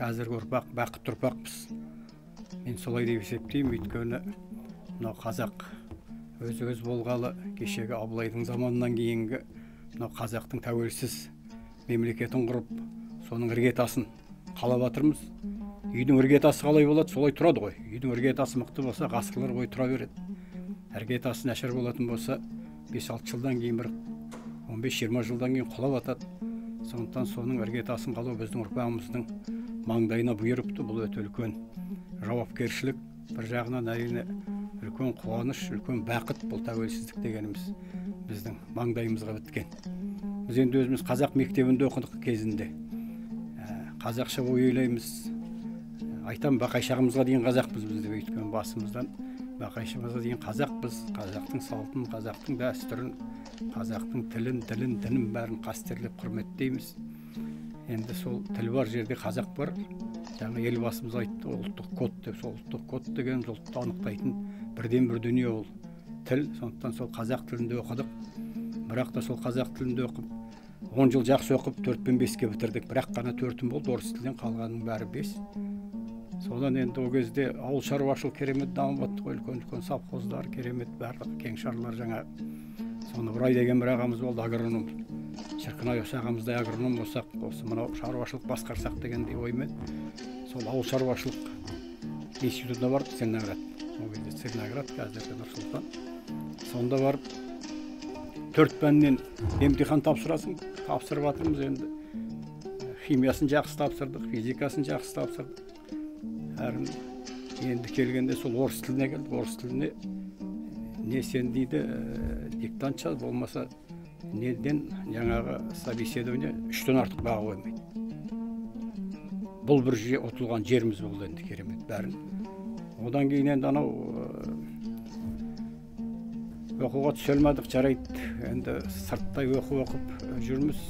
Қазіргі ұрпақ бақытты ұрпақпыз. Мен солай деп есептеймін, өйткені мынау қазақ өз-өз болғалы кешегі Абылайдың заманынан кейінгі мынау қазақтың тәуелсіз мемлекетін құрып, соның іргетасын қалап жатырмыз. Үйдің іргетасы қалай болады, солай тұрады ғой. Үйдің іргетасы мықты болса, ғасырлар бойы тұра береді. Іргетасы нашар болатын болса, 5-6 жылдан кейін, бір 15-20 жылдан кейін құлап атады. Сондықтан соның іргетасын қалау біздің ұрпағымыздың маңдайына бұйырыпты. Бұл өте үлкен жауапкершілік, бір жағынан әрине үлкен қуаныш, үлкен бақыт. Бұл тәуелсіздік дегеніміз біздің маңдайымызға біткен. Біз енді өзіміз қазақ мектебінде оқыдық кезінде. Қазақша ойлаймыз. Айтам, бақайшағымызға дейін қазақпыз біз деп, өйткені басымыздан бақайшағымызға дейін қазақпыз. Қазақтың салтын, қазақтың дәстүрін, қазақтың тілін, ділін, дінін бәрін қастерлеп құрметтейміз. Енді сол тіл бар жерде қазақ бар. Жаңа Елбасымыз айтты, ұлттық код деп. Сол ұлттық код деген ұлтты анықтайтын бірден бір дүние ол тіл. Сондықтан сол қазақ тілінде оқыдық. Бірақ та сол қазақ тілінде оқып, 10 жыл жақсы оқып, 4 пен 5-ке бітірдік. Бірақ қана 4-ім болды, орыс тілінен қалғанның бәрі 5. Содан енді ол кезде ауыл шаруашылық керемет дамып жатты ғой, үлкен-үлкен совхоздар, керемет барлық кеңшарлар жаңа. Соны Ыбырай деген бір ағамыз болды, агроном. Шіркін-ай, осы ағамыздай агроном болсақ, осы мынау шаруашылық басқарсақ дегендей оймен сол ауыл шаруашылық институтына бардық, Целиноград. Ол кезде Целиноград, қазіргі Нұр-Сұлтан. Сонда барып 4 пәннен емтихан тапсырасың, тапсырып жатырмыз енді. Химиясын жақсы тапсырдық, физикасын жақсы тапсырдық. Әрін енді келгенде сол орыс тіліне келдік. Орыс тіліне не сен дейді, диктант жаз, болмаса неден жаңағы собеседование 3-тен артық баға қоймайды. Бұл бір ұтылған жеріміз болды енді, керемет бәрін. Одан кейін енді анау оқуға түсе алмадық, жарайды, енді сырттай оқу оқып жүрміз,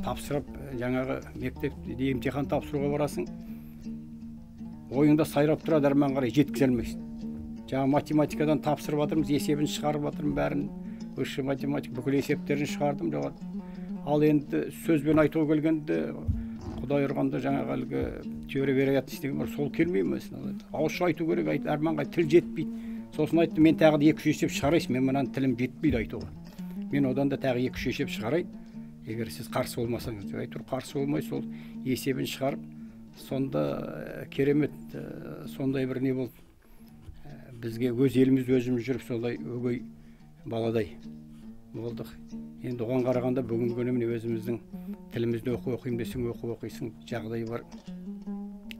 тапсырып жаңағы мектепте емтихан тапсыруға барасың. Ойыңда сайрап тұрады, әрмен қарай жеткізе алмайсың. Жаңа математикадан тапсырып жатырмыз, есебін шығарып жатырмын бәрін, высший математик бүкіл есептерін шығардым. Ал енді сөзбен айтуға келгенде, Құдай ұрғанда жаңағы әлгі теория вероятности деген бар, сол келмей ме? Ауызша айту керек, әрмен қарай тіл жетпейді. Сосын айтты, мен тағы да 2-3 есеп шығарайсың, мен мынаны тілім жетпейді айтуға. Мен одан да тағы 2-3 есеп шығарайын, егер сіз қарсы болмасаңыз деп. Әйтеуір қарсы болмай сол есебін шығарып, сонда керемет сондай бір не болды. Бізге өз елімізде өзіміз жүріп солай өгей баладай болдық. Енді оған қарағанда бүгінгі күні міне өзіміздің тілімізде оқу оқимын десең оқу оқисың, жағдай бар.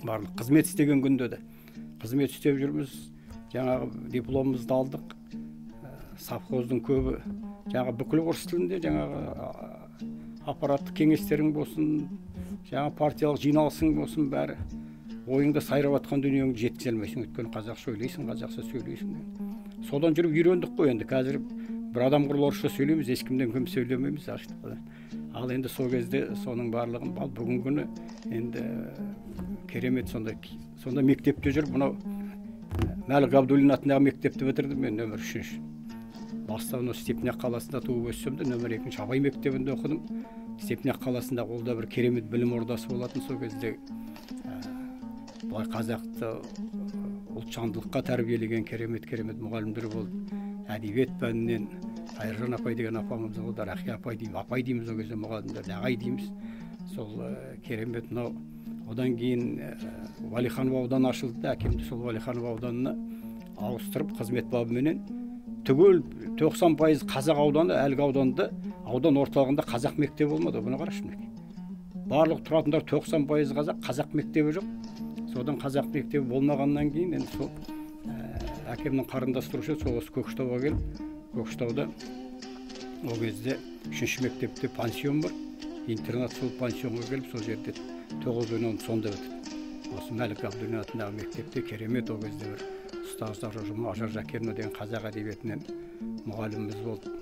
Барлық қызмет істеген күнде де қызмет істеп жүрміз. Жаңағы дипломымызды алдық. Совхоздың көбі жаңағы бүкіл орыс тілінде, жаңағы аппараттық кеңестерің болсын, жаңа партиялық жиналысың болсын, бәрі ойыңда сайрап атқан дүниеңді жеткізе алмайсың, өйткені қазақша ойлайсың, қазақша сөйлейсің. Содан жүріп үйрендік қой енді. Қазір бір адам құрлы орысша сөйлейміз, ешкімнен кем сөйлемейміз. Ал енді сол кезде соның барлығын, ал бүгінгі күні енді керемет сондай. Сонда мектепте жүріп, мынау Мәлік Ғабдуллин атындағы мектепті бітірдім мен, нөмір 3. Бастан осы Степняк қаласында туып өссем де, нөмір 2 Абай мектебінде оқыдым. Степняк қаласында ол да бір керемет білім ордасы болатын сол кезде. Былай қазақты ұлтжандылыққа тәрбиелеген керемет-керемет мұғалімдер болды. Әдебиет пәнінен Қайыржан апай деген апамыз болды, Рахия апай дейміз, апай дейміз ол кезде мұғалімдерді, ағай дейміз. Сол керемет мынау. Одан кейін Валиханов ауданы ашылды, әкемді сол Валиханов ауданына ауыстырып қызмет бабыменен түгел 90% қазақ ауданы, әлгі ауданда, аудан орталығында қазақ мектебі болмады. Бұны қарашы мінекей. Барлық тұратындар 90% қазақ, қазақ мектебі жоқ. Содан қазақ мектебі болмағаннан кейін енді сол әкемнің қарындасы тұрушы еді, сол осы Көкшетауға келіп, Көкшетауда ол кезде 3-ші мектепте пансион бар, интернат, сол пансионға келіп, сол жерде 9 бен 10 сонда бітірді. Осы Мәлік Ғабдуллин атындағы мектепте керемет ол кезде бір ұстаздар ұжымы, Ажар Жәкенова деген қазақ әдебиетінен мұғаліміміз болды.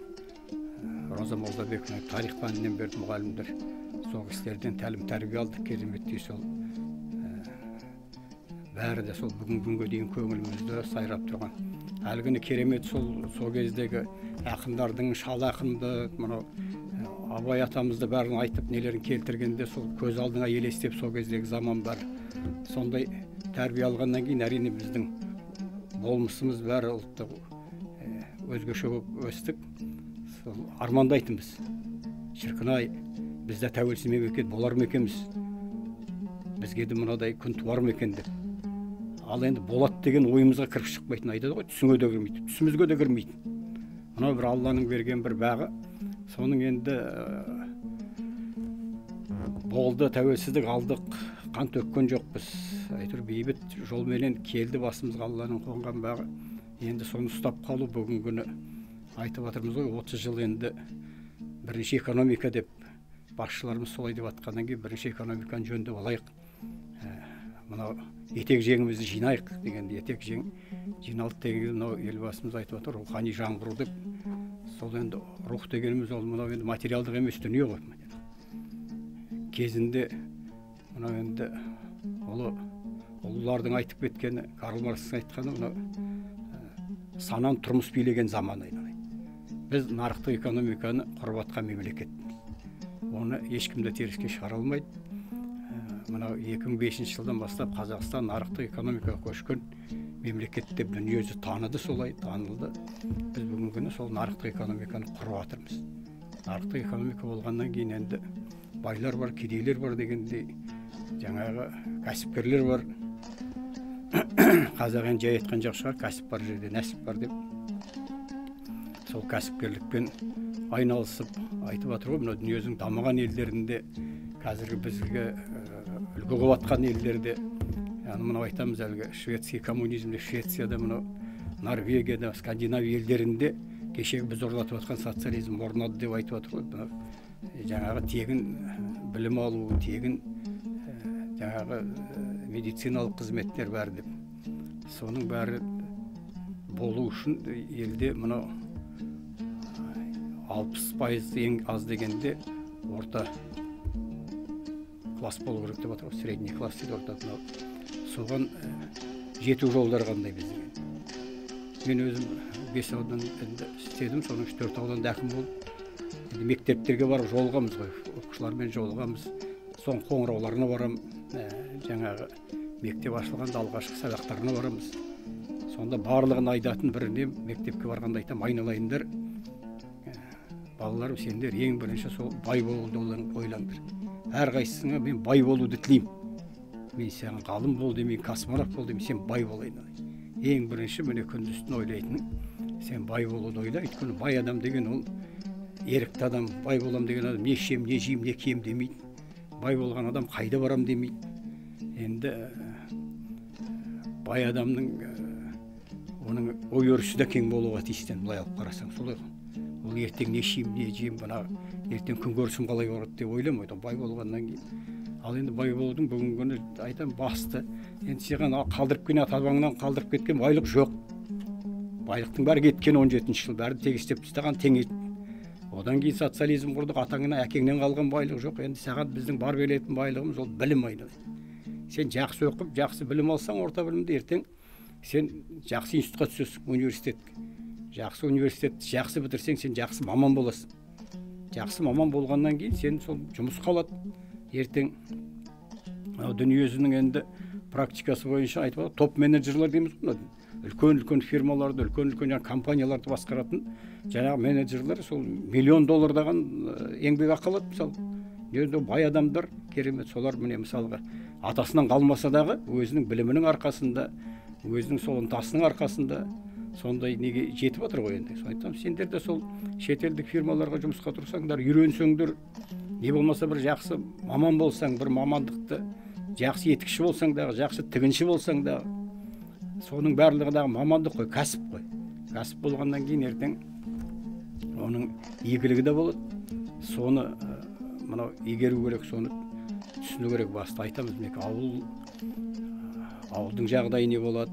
Роза Молдабековна тарих пәнінен берді мұғалімдер. Сол кісілерден тәлім тәрбие алдық, кереметтей сол. Бәрі де сол бүгінгі күнге дейін көңілімізде сайрап тұрған. Әлгіні керемет сол кездегі ақындардың, шал ақынды, мынау Абай атамызды бәрін айтып, нелерін келтіргенде сол көз алдыңа елестеп, сол кездегі заман бәрі. Сондай тәрбие алғаннан кейін әрине біздің болмысымыз бәрі ұлттық өзгеше болып өстік. Сол армандайтынбыз. Шіркін-ай, біз де тәуелсіз мемлекет болар ма екенбіз? Бізге де мынадай күн туар ма екен деп. Ал енді болады деген ойымызға кіріп шықпайтын айтады ғой, түсіңе де кірмейді, түсімізге де кірмейді. Мынау бір Алланың берген бір бағы. Соның енді болды, тәуелсіздік алдық, қан төккен жоқпыз. Әйтеуір бейбіт жолменен келді басымызға Алланың қонған бағы. Енді соны ұстап қалу бүгінгі күні айтып жатырмыз ғой, 30 жыл енді бірінші экономика деп басшыларымыз солай деп атқаннан кейін бірінші экономиканы жөндеп алайық. Мынау етек жеңімізді жинайық дегенде, етек жең жиналды дегенде мынау Елбасымыз айтып отыр, рухани жаңғыру деп. Сол енді рух дегеніміз ол мынау енді материалдық емес дүние ғой. Кезінде мынау енді ұлылардың айтып кеткені, Карл Маркстің айтқаны, мынау санан тұрмыс билеген заман айналайын. Біз нарықтық экономиканы құрып атқан мемлекет. Оны ешкім де теріске шығара алмайды. Мынау 2005 жылдан бастап Қазақстан нарықтық экономикаға көшкен мемлекет деп дүниежүзі таныды, солай танылды. Біз бүгінгі күні сол нарықтық экономиканы құрып жатырмыз. Нарықтық экономика болғаннан кейін енді байлар бар, кедейлер бар дегендей, жаңағы кәсіпкерлер бар. Қазақ енді жай айтқан жоқ шығар, кәсіп бар жерде нәсіп бар деп. Сол кәсіпкерлікпен айналысып айтып жатыр ғой, мынау дүниежүзінің дамыған елдерінде, қазіргі бізге үлгі қылып жатқан елдерде, яғни мынау айтамыз әлгі шведский коммунизмде, Швецияда, мынау Норвегияда, Скандинавия елдерінде кешегі біз орнатып жатқан социализм орнады деп айтып жатыр ғой. Мынау жаңағы тегін білім алу, тегін жаңағы медициналық қызметтер бәрі деп. Соның бәрі болу үшін елде мынау 60% ең аз дегенде орта класс болу керек деп жатыр ғой, средний класс дейді орта. Соған жету жолдары қандай біздің? Мен өзім 5 аудан енді істедім, соның 3-4 ауданда әкім болып, енді мектептерге барып жолығамыз ғой, оқушылармен жолығамыз. Соң қоңырауларына барам, жаңағы мектеп ашылғанда алғашқы сабақтарына барамыз. Сонда барлығын айтатын бір нем, мектепке барғанда айтам, айналайындар, балаларым, сендер ең бірінші сол бай болуды ойлаңдар. Әрқайсысыңа мен бай болуды тілеймін. Мен саған ғалым бол демеймін, космонавт бол демеймін, сен бай бол айналайын. Ең бірінші міне күндіз түні ойлайтының, сен бай болуды ойла. Өйткені бай адам деген ол ерікті адам, бай болам деген адам не ішемін, не жеймін, не киемін демейді. Бай болған адам қайда барам демейді. Енді бай адамның оның ой өрісі де кең болуға тиісті, былай алып қарасаң солай ғой. Ол ертең не ішемін, не жеймін, мына ертең күнкөрісім қалай болады деп ойламайды бай болғаннан кейін. Ал енді бай болудың бүгінгі күні айтам басты. Енді саған қалдырып кеткен, ата-бабаңнан қалдырып кеткен байлық жоқ. Байлықтың бәрі кеткен 17 жыл, бәрі тегістеп тастаған, тең. Одан кейін социализм құрдық, атаңнан, әкеңнен қалған байлық жоқ. Енді саған біздің бар беретін байлығымыз ол білім айналайын. Сен жақсы оқып, жақсы білім алсаң, орта білімді ертең сен жақсы институтқа түсесің, университетке. Жақсы университетті жақсы бітірсең, сен жақсы маман боласың. Жақсы маман болғаннан кейін сен сол жұмысқа алады. Ертең дүниежүзінің енді практикасы бойынша айтып алады, топ менеджерлер дейміз ғой, үлкен-үлкен фирмаларды, үлкен-үлкен компанияларды басқаратын жаңағы менеджерлер сол миллион доллардаған еңбек ақы алады мысалы. Енді бай адамдар керемет, солар міне мысалға атасынан қалмаса дағы өзінің білімінің арқасында, өзінің сол ынтасының арқасында сондай неге жетіп отыр ғой енді. Соны айтамын, сендер де сол шетелдік фирмаларға жұмысқа тұрсаңдар, үйренсеңдер, не болмаса бір жақсы маман болсаң, бір мамандықты жақсы етікші болсаң дағы, жақсы тігінші болсаң дағы, соның барлығы дағы мамандық қой, кәсіп қой. Кәсіп болғаннан кейін ертең оның игілігі де болады. Соны мынау игеру керек, соны түсіну керек. Басты айтамыз, мінекей ауылдың жағдайы не болады,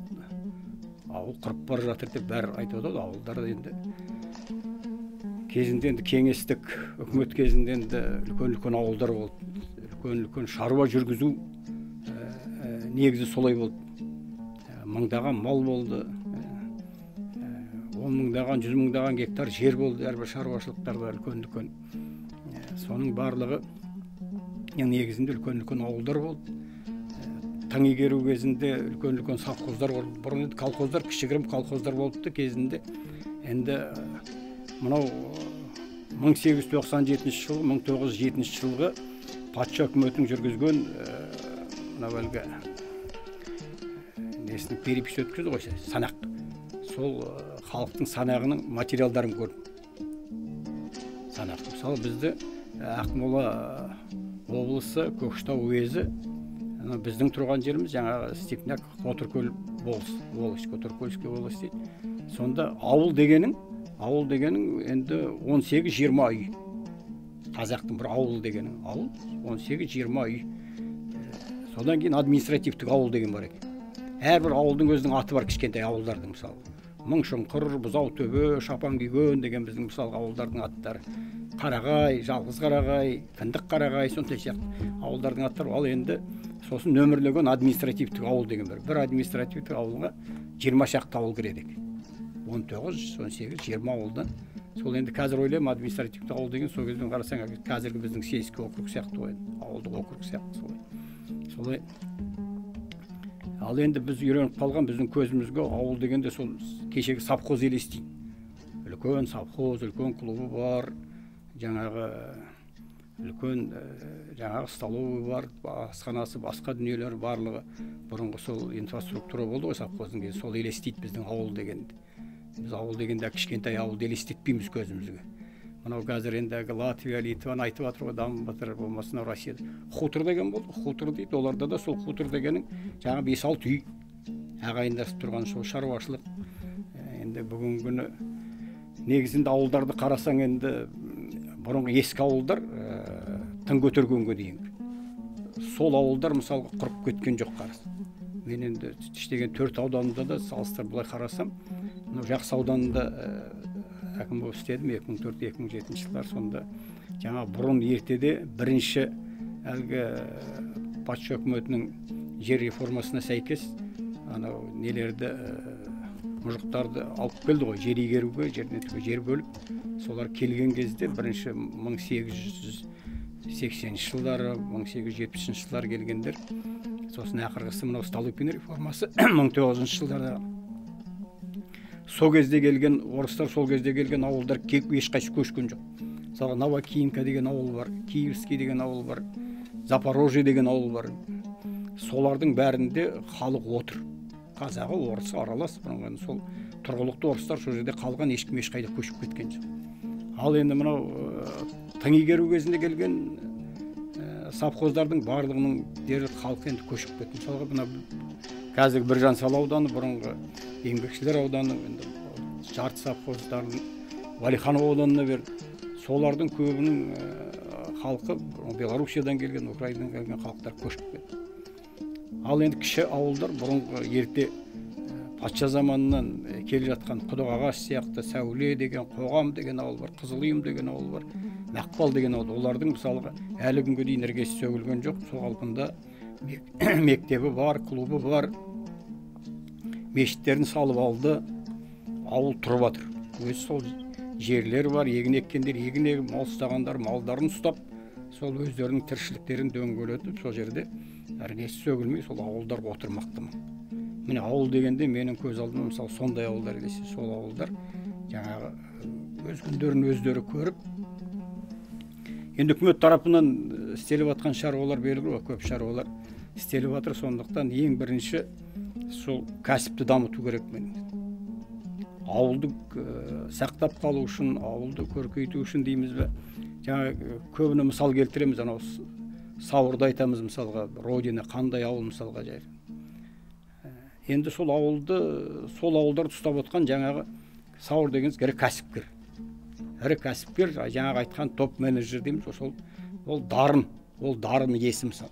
ауыл құрып бара жатыр деп бәрі айтып отырады. Ауылдар енді кезінде енді кеңестік үкімет кезінде енді үлкен-үлкен ауылдар болды, үлкен-үлкен шаруа жүргізу негізі солай болды. Мыңдаған мал болды, 10 мыңдаған, 100 мыңдаған гектар жер болды әрбір шаруашылықтарда үлкен-үлкен. Соның барлығы негізінде үлкен-үлкен ауылдар болды. Тың игеру кезінде үлкен-үлкен совхоздар құрылды. Бұрын енді колхоздар, кішігірім колхоздар болыпты кезінде. Енді мынау 1897 жылғы, 1907 жылғы патша үкіметінің жүргізген мынау әлгі несін перепись өткізді ғой, санақ. Сол халықтың санағының материалдарын көрдім. Санақ. Мысалы бізді Ақмола облысы, Көкшетау уезі, біздің тұрған жеріміз жаңағы Степняк, Қотыркөл волость, Қотыркөлский волость дейді. Сонда ауыл дегенің енді 18-20 үй. Қазақтың бір ауыл дегенің ауыл 18-20 үй. Содан кейін административтік ауыл деген бар екен. Әрбір ауылдың өзінің аты бар, кішкентай ауылдардың мысалы. Мыңшұңқыр, Бұзаутөбе, Шапанкүйген деген біздің мысалға ауылдардың аттары. Қарағай, Жалғыз Қарағай, Кіндік Қарағай, сондай сияқты ауылдардың аттары. Ал енді сосын нөмірлеген административтік ауыл деген бар. Бір административтік ауылға 20 шақты ауыл кіреді екен. 19, 18, 20 ауылдан. Сол енді қазір ойлаймын, административтік ауыл деген сол кезден қарасаң, қазіргі біздің сельский округ сияқты ғой, ауылдық округ сияқты солай. Солай. Ал енді біз үйреніп қалған, біздің көзімізге ауыл дегенде сол кешегі совхоз елестейді. Үлкен совхоз, үлкен клубы бар, жаңағы үлкен жаңағы столовый бар, асханасы, басқа дүниелер барлығы бұрынғы сол инфраструктура болды ғой совхоздың кезі, сол елестейді біздің ауыл дегенде. Біз ауыл дегенде кішкентай ауылды елестетпейміз көзімізге. Мынау қазір енді Латвия, Литваны айтып жатыр ғой, дамып жатыр, болмаса Россияда. Хутор деген болды, хутор дейді, оларда да сол хутор дегенің жаңа 5-6 үй ағайындасып тұрған сол шаруашылық. Енді бүгінгі күні негізінде ауылдарды қарасаң, енді бұрынғы ескі ауылдар тың көтергенге дейінгі. Сол ауылдар мысалға құрып кеткен жоқ қараса. Мен енді іштеген 4 ауданында да салыстырып былай қарасам, мынау Жақсы ауданында әкім болып істедім 2004-2007 жылдар. Сонда жаңа бұрын ертеде бірінші әлгі патша үкіметінің жер реформасына сәйкес анау нелерді, мұжықтарды алып келді ғой, жер игеруге, жерден жер бөліп. Солар келген кезде бірінші 1880 жылдары, 1870 жылдары келгендер. Сосын ақырғысы мынау Столыпин реформасы 1900 жылдарда. Сол кезде келген орыстар, сол кезде келген ауылдар ешқайсы көшкен жоқ. Мысалға Новокиевка деген ауыл бар, Киевский деген ауыл бар, Запорожье деген ауыл бар. Солардың бәрінде халық отыр. Қазағы, орысы аралас, бұрынғы сол тұрғылықты орыстар сол жерде қалған, ешкім ешқайда көшіп кеткен жоқ. Ал енді мынау тың игеру кезінде келген совхоздардың барлығының дерлік халқы енді көшіп кетті. Мысалға мына қазіргі Біржан сал ауданы, бұрынғы Еңбекшілер ауданы, енді жарты совхоздардың Валиханов ауданына берді. Солардың көбінің халқы Белоруссиядан келген, Украинадан келген халықтар көшіп кетті. Ал енді кіші ауылдар бұрынғы ерте патша заманынан келе жатқан Құдық ағаш сияқты Сәуле деген, Қоғам деген ауыл бар, Қызылұйым деген ауыл бар, Мақпал деген ауыл. Олардың мысалға әлі күнге дейін іргесі сөгілген жоқ. Сол қалпында мектебі бар, клубы бар, мешіттерін салып алды, ауыл тұрып жатыр. Өзі сол жерлер бар, егін еккендер егін егіп, мал ұстағандар малдарын ұстап, сол өздерінің тіршіліктерін дөңгелетіп, сол жерде іргесі сөгілмей сол ауылдар отырмақты. Міне ауыл дегенде менің көз алдыма мысалы сондай ауылдар елестейді. Сол ауылдар жаңағы өз күндерін өздері көріп, енді үкімет тарапынан істеліп жатқан шаруалар белгілі ғой, көп шаруалар істеліп жатыр. Сондықтан ең бірінші сол кәсіпті дамыту керек. Мен ауылды сақтап қалу үшін, ауылды көркейту үшін дейміз бе, жаңа көбіне мысал келтіреміз, анау Сауырды айтамыз мысалға, Родина қандай ауыл мысалға жай. Енді сол ауылды, сол ауылдарды ұстап отқан жаңағы Сауыр деген ірі кәсіпкер. Ірі кәсіпкер, жаңағы айтқан топ менеджер дейміз, сол ол дарын, ол дарын иесі мысалы.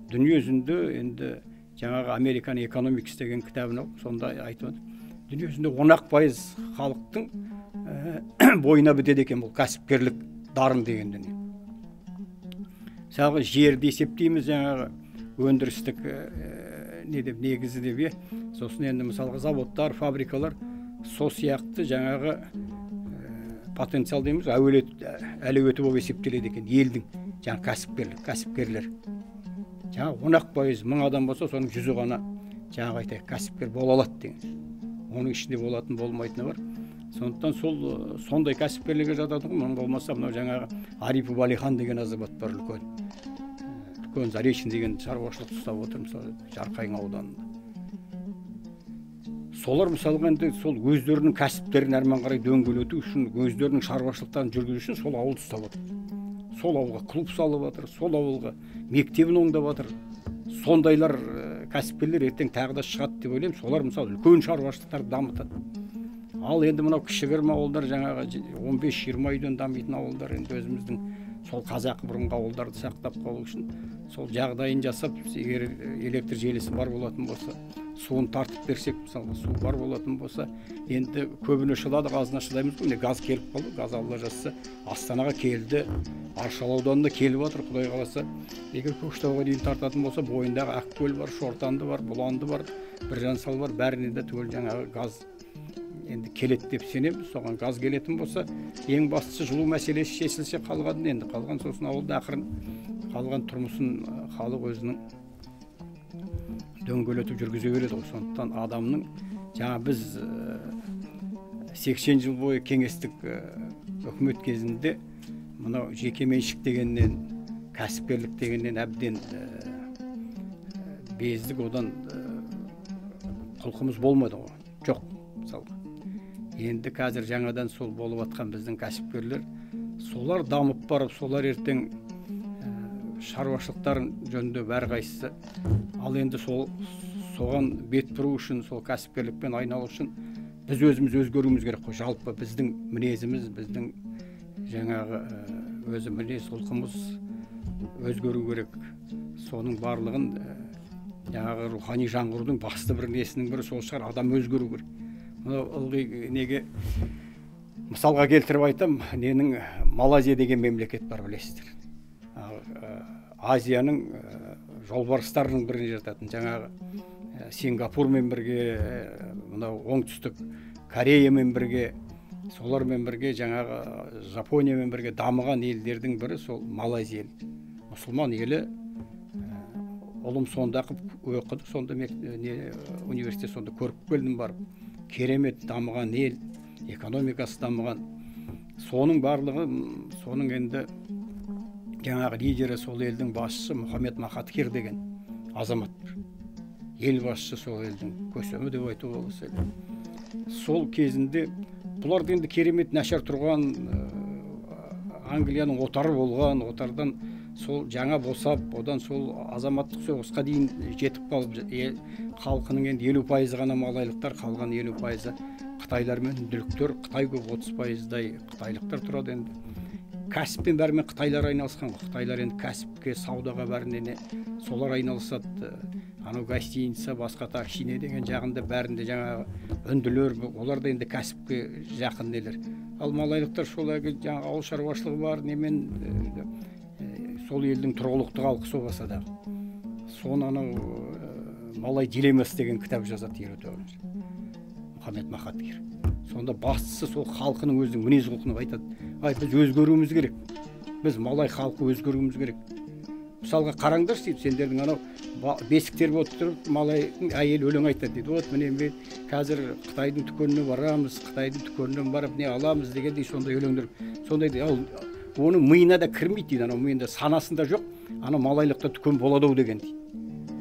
Дүние жүзінде енді жаңағы Американ Экономикс деген кітабын оқып, сонда айтып отыр. Дүние жүзінде 10% халықтың бойына бітеді екен бұл кәсіпкерлік дарын деген дүние. Мысалға жерді есептейміз жаңағы өндірістік не деп негізі деп, сосын енді мысалға заводтар, фабрикалар сол сияқты жаңағы потенциал дейміз, әлеуеті болып есептеледі екен елдің жаңа кәсіпкерлер. Жаңа 10% 1000 адам болса, соның 100-і ғана жаңағы айтайық кәсіпкер бола алады деген. Оның ішінде болатын болмайтыны бар. Сондықтан сол сондай кәсіпкерлерге жатады ғой. Оның болмаса мынау жаңағы Арипов Алихан деген азамат бар, үлкен. Үлкен Заречный деген шаруашылық ұстап отыр, мысалы, Жарқайың ауданында. Солар мысалға енді сол өздерінің кәсіптерін әрмен қарай дөңгелету үшін, өздерінің шаруашылықтарын жүргізу үшін сол ауылды ұстап отыр. Сол ауылға клуб салып жатыр, сол ауылға мектебін оңдап жатыр. Сондайлар кәсіпкерлер ертең тағы да шығады деп ойлаймын. Солар мысалы үлкен шаруашылықтарды дамытады. Ал енді мынау кішігірім ауылдар, жаңағы 15-20 үйден дамитын ауылдар, енді өзіміздің сол қазақы бұрынғы ауылдарды сақтап қалу үшін сол жағдайын жасап, егер электр желісі бар болатын болса, суын тартып берсек, мысалға су бар болатын болса, енді көбіне шыдадық, азына шыдаймыз ғой. Міне газ келіп қалды, газ Алла жазса Астанаға келді, Аршалы ауданына келіп жатыр, Құдай қаласа. Егер Көкшетауға дейін тартатын болса, бойындағы Ақкөл бар, Шортанды бар, Бұланды бар, Біржан-сал бар, бәріне де түгел жаңағы газ енді келеді деп сенеміз. Соған газ келетін болса, ең бастысы жылу мәселесі шешілсе, қалған енді қалған сосын ауылда ақырын қалған тұрмысын халық өзінің дөңгелетіп жүргізе береді ғой. Сондықтан адамның жаңа біз 80 жыл бойы кеңестік үкімет кезінде мынау жекеменшік дегеннен, кәсіпкерлік дегеннен әбден бездік, одан құлқымыз болмады ғой. Жоқ, мысалға. Енді қазір жаңадан сол болып атқан біздің кәсіпкерлер, солар дамып барып, солар ертең шаруашылықтарын жөндеп әрқайсысы. Ал енді сол соған бет бұру үшін, сол кәсіпкерлікпен айналу үшін біз өзіміз өзгеруіміз керек қой. Жалпы біздің мінезіміз, біздің жаңағы өзі мінез құлқымыз өзгеру керек. Соның барлығын жаңағы рухани жаңғырудың басты бір несінің бірі сол шығар, адам өзгеру керек. Мынау ылғи неге мысалға келтіріп айтам, ненің Малайзия деген мемлекет бар, білесіздер. Азияның жолбарыстарының біріне жататын, жаңағы Сингапурмен бірге, мынау Оңтүстік Кореямен бірге, солармен бірге, жаңағы Жапониямен бірге дамыған елдердің бірі сол Малайзия елі. Мұсылман елі. Ұлым сонда оқыды, сонда университет сонда көріп келдім барып. Керемет дамыған ел, экономикасы дамыған. Соның барлығы, соның енді жаңағы лидері, сол елдің басшысы Мұхаммед Махатхир деген азамат. Ел басшысы, сол елдің көсемі деп айтуға болады. Сол кезінде бұлар енді керемет нашар тұрған, Англияның отары болған, отардан сол жаңа босап, одан сол азаматтық соғысқа дейін жетіп қалып, халқының енді 50% ғана малайлықтар, қалған 50% қытайлар мен үнділіктер, Қытай көп, 30%-дай қытайлықтар тұрады енді. Кәсіппен бәрімен қытайлар айналысқан ғой. Қытайлар енді кәсіпке, саудаға бәріне солар айналысады. Анау гостиница, басқа такси деген жағында бәрінде жаңағы үнділер, олар да енді кәсіпке жақын нелер. Ал малайлықтар сол әлгі жаңағы ауыл шаруашылығы бар, немен сол елдің тұрғылықты халқы сол болса дағы. Соны анау Малай дилеммасы деген кітап жазады 59-шы. Мұхаммед Махатхир. Сонда бастысы сол халқының өзінің мінез құлқын айтады. Ай, біз өзгеруіміз керек. Біз малай халқы өзгеруіміз керек. Мысалға қараңдаршы дейді, сендердің анау бесіктер болып тұрып, малайдың әйелі өлең айтады дейді. Вот міне мен қазір Қытайдың дүкеніне барамыз, Қытайдың дүкенінен барып не аламыз дегендей сондай өлеңдер. Сондай ал оның миына да кірмейді дейді, анау миында санасында жоқ, анау малайлықта дүкен болады ау деген дейді.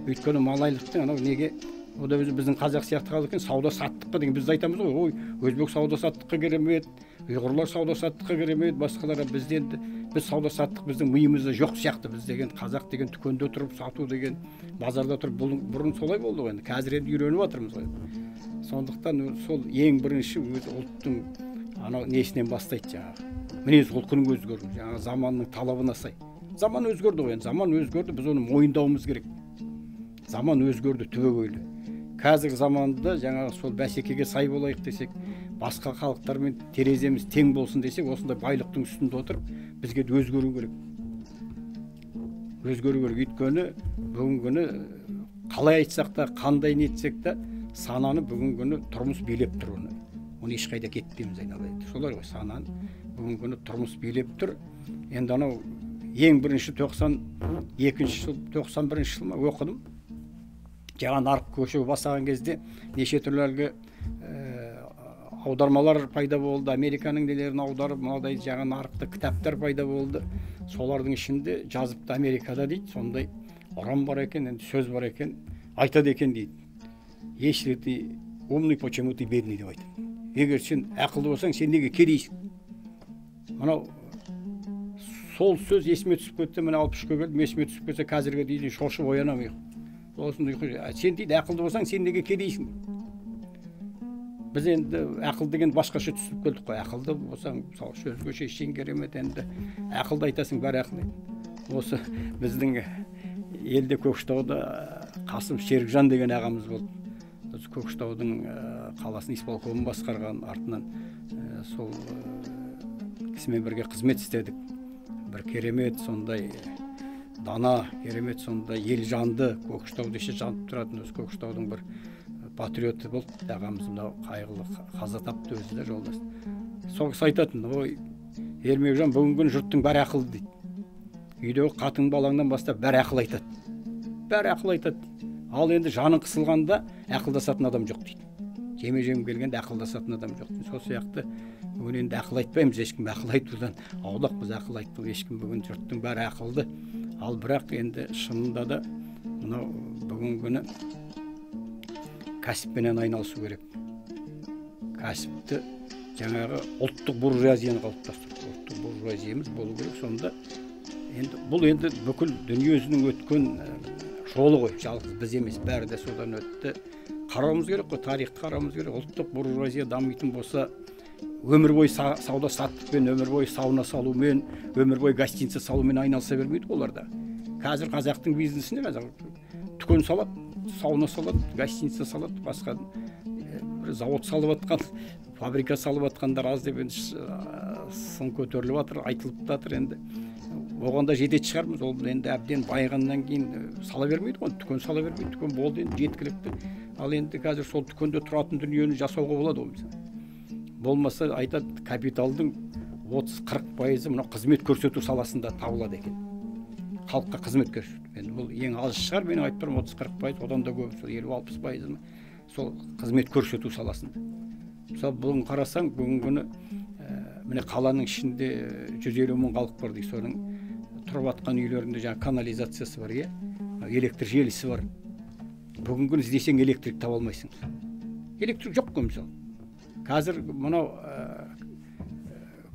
Өйткені малайлықтың анау неге, о да өзі біздің қазақ сияқты халық екен, сауда саттыққа деген біз айтамыз ғой, ой, өзбек сауда саттыққа керемет, ұйғырлар сауда саттыққа керемет, басқалар бізде енді біз сауда саттық біздің миымызда жоқ сияқты, біз деген қазақ деген дүкенде тұрып сату деген, базарда тұрып, бұрын солай болды ғой енді, қазір енді үйреніп жатырмыз ғой. Сондықтан сол ең бірінші өз ұлттың анау несінен бастайды жаңағы мінез құлқының өзгеруі, жаңағы заманның талабына сай. Заман өзгерді ғой енді, заман өзгерді, біз оны мойындауымыз керек. Заман өзгерді түбегейлі. Қазіргі заманда жаңағы сол бәсекеге сай болайық десек, басқа халықтармен тереземіз тең болсын десек, осындай байлықтың үстінде отырып, бізге де өзгеру керек. Өзгеру керек, өйткені бүгінгі күні қалай айтсақ та, қандай не етсек те, сананы бүгінгі күні тұрмыс билеп тұр оны. Оны ешқайда кетпейміз айналайын. Солай ғой, сананы бүгінгі күні тұрмыс билеп тұр. Енді анау ең бірінші 92-ші жыл, 91-ші жыл ма оқыдым. Жаңа нарық көше бастаған кезде неше түрлі әлгі аудармалар пайда болды, Американың нелерін аударып, мынадай жаңа нарықта кітаптар пайда болды. Солардың ішінде жазыпты Америкада дейді, сондай ұран бар екен, енді сөз бар екен, айтады екен дейді. Если ты умный, почему ты бедный деп айтады. Егер сен ақылды болсаң, сен неге кедейсің? Мынау сол сөз есіме түсіп кетті, міне 63-ке келдім, есіме түсіп кетсе қазірге дейін шошып оянамын ұйқы. Сосын ұйқы, сен дейді ақылды болсаң, сен неге кедейсің? Біз енді ақыл деген басқаша түсініп келдік қой. Ақылды болсаң, мысалы, сөзге шешен керемет, енді ақылды айтасың, бәрі ақыл. Осы біздің елде Көкшетауда Қасым Серікжан деген ағамыз болды. Осы Көкшетаудың қаласының исполкомын басқарған, артынан сол кісімен бірге қызмет істедік. Бір керемет сондай дана, керемет сондай елжанды, Көкшетауда іші жанып тұратын, осы Көкшетаудың бір патриоты болды ағамыз, мынау қайғылы қаза тапты өзі де жолдас. Сол кісі айтатын, ой, Ермекжан, бүгінгі күні жұрттың бәрі ақылды дейді. Үйдегі қатын балаңнан бастап бәрі ақыл айтады. Бәрі ақыл айтады. Ал енді жаның қысылғанда ақылдасатын адам жоқ дейді. Жеме-жем келгенде ақылдасатын адам жоқ дейді. Сол сияқты бүгін енді ақыл айтпаймыз, ешкім ақыл айтудан аулақпыз, ақыл айтпау ешкім, бүгін жұрттың бәрі ақылды. Ал бірақ енді шынында да мынау бүгінгі күні кәсіппенен айналысу керек. Кәсіпті жаңағы ұлттық буржуазияны қалыптастыру. Ұлттық буржуазиямыз болу керек. Сонда енді бұл енді бүкіл дүниежүзінің өткен жолы ғой, жалғыз біз емес, бәрі де содан өтті. Қарауымыз керек қой, тарихты қарауымыз керек. Ұлттық буржуазия дамитын болса, өмір бойы сауда саттықпен, өмір бойы сауна салумен, өмір бойы гостиница салумен айналыса бермейді олар да. Қазір қазақтың бизнесінде қазір дүкен салады, сауна салады, гостиница салады, басқа бір завод салып жатқан, фабрика салып жатқандар аз деп енді сын көтеріліп жатыр, айтылып та жатыр енді. Оған да жететін шығармыз, ол енді әбден байығаннан кейін сала бермейді ғой, дүкен сала бермейді, дүкен болды енді жеткілікті. Ал енді қазір сол дүкенде тұратын дүниені жасауға болады ғой мысалы. Болмаса айтады, капиталдың 30-40% мынау қызмет көрсету саласында табылады екен. Халыққа қызмет көрсету. Енді бұл ең аз шығар, мен айтып тұрмын 30-40%, одан да көп, сол 50-60% сол қызмет көрсету саласында. Мысалы, бүгін қарасаң, бүгінгі күні міне қаланың ішінде 150 мың халық бар дейді, соның тұрып жатқан үйлерінде жаңа канализациясы бар, иә, электр желісі бар. Бүгінгі күні іздесең электрик таба алмайсың. Электрик жоқ қой мысалы. Қазір мынау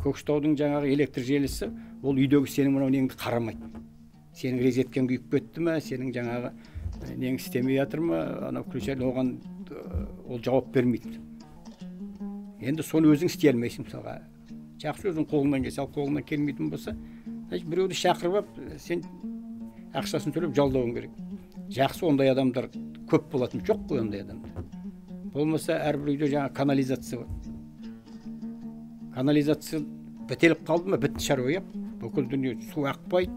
Көкшетаудың жаңағы электр желісі, ол үйдегі сенің мынау неңді қарамайды. Сенің розеткаң күйіп кетті ме, сенің жаңағы нең істемей жатыр ма, анау включатель оған ол жауап бермейді. Енді соны өзің істей алмайсың мысалға. Жақсы өзің қолыңнан келсе, ал қолыңнан келмейтін болса, значит, біреуді шақырып алып, сен ақшасын төлеп жалдауың керек. Жақсы ондай адамдар көп болатын, жоқ қой ондай адамдар. Болмаса әрбір үйде жаңа канализация бар. Канализация бітеліп қалды ма, бітті шаруа, иә? Бүкіл дүние су ақпайды,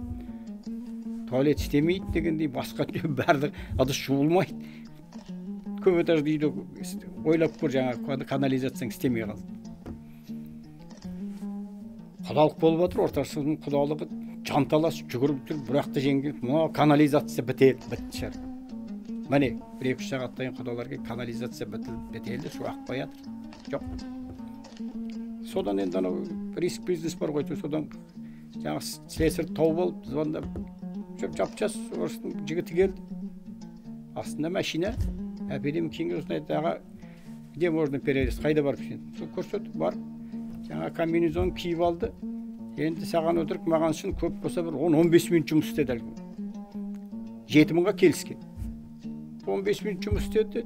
туалет істемейді дегендей, басқа дүние барлық ыдыс жуылмайды. Көп этажды үйде ойлап көр, жаңа канализацияң істемей қалды. Құдалық болып жатыр, ортасының құдалығы жанталас жүгіріп жүр, бірақ та жеңген, мынау канализация бітелді, бітті шаруа. Міне, бір-екі үш сағаттан кейін құдалар келіп, канализация бітелді, су ақпай жатыр. Жоқ. Содан енді анау риск бизнес бар ғой, содан жаңағы слесарь тауып алып, звондап, жап-жас орыстың жігіті келді. Астында машина, әпедем кейін сосын айтты, аға, где можно перерез, қайда барып сен? Сол көрсетіп барып, жаңа комбинезон киіп алды. Енді саған өтірік маған шын көп болса бір 10-15 минут жұмыс істеді әлгі. 7 мыңға келіскен. 15 минут жұмыс істеді,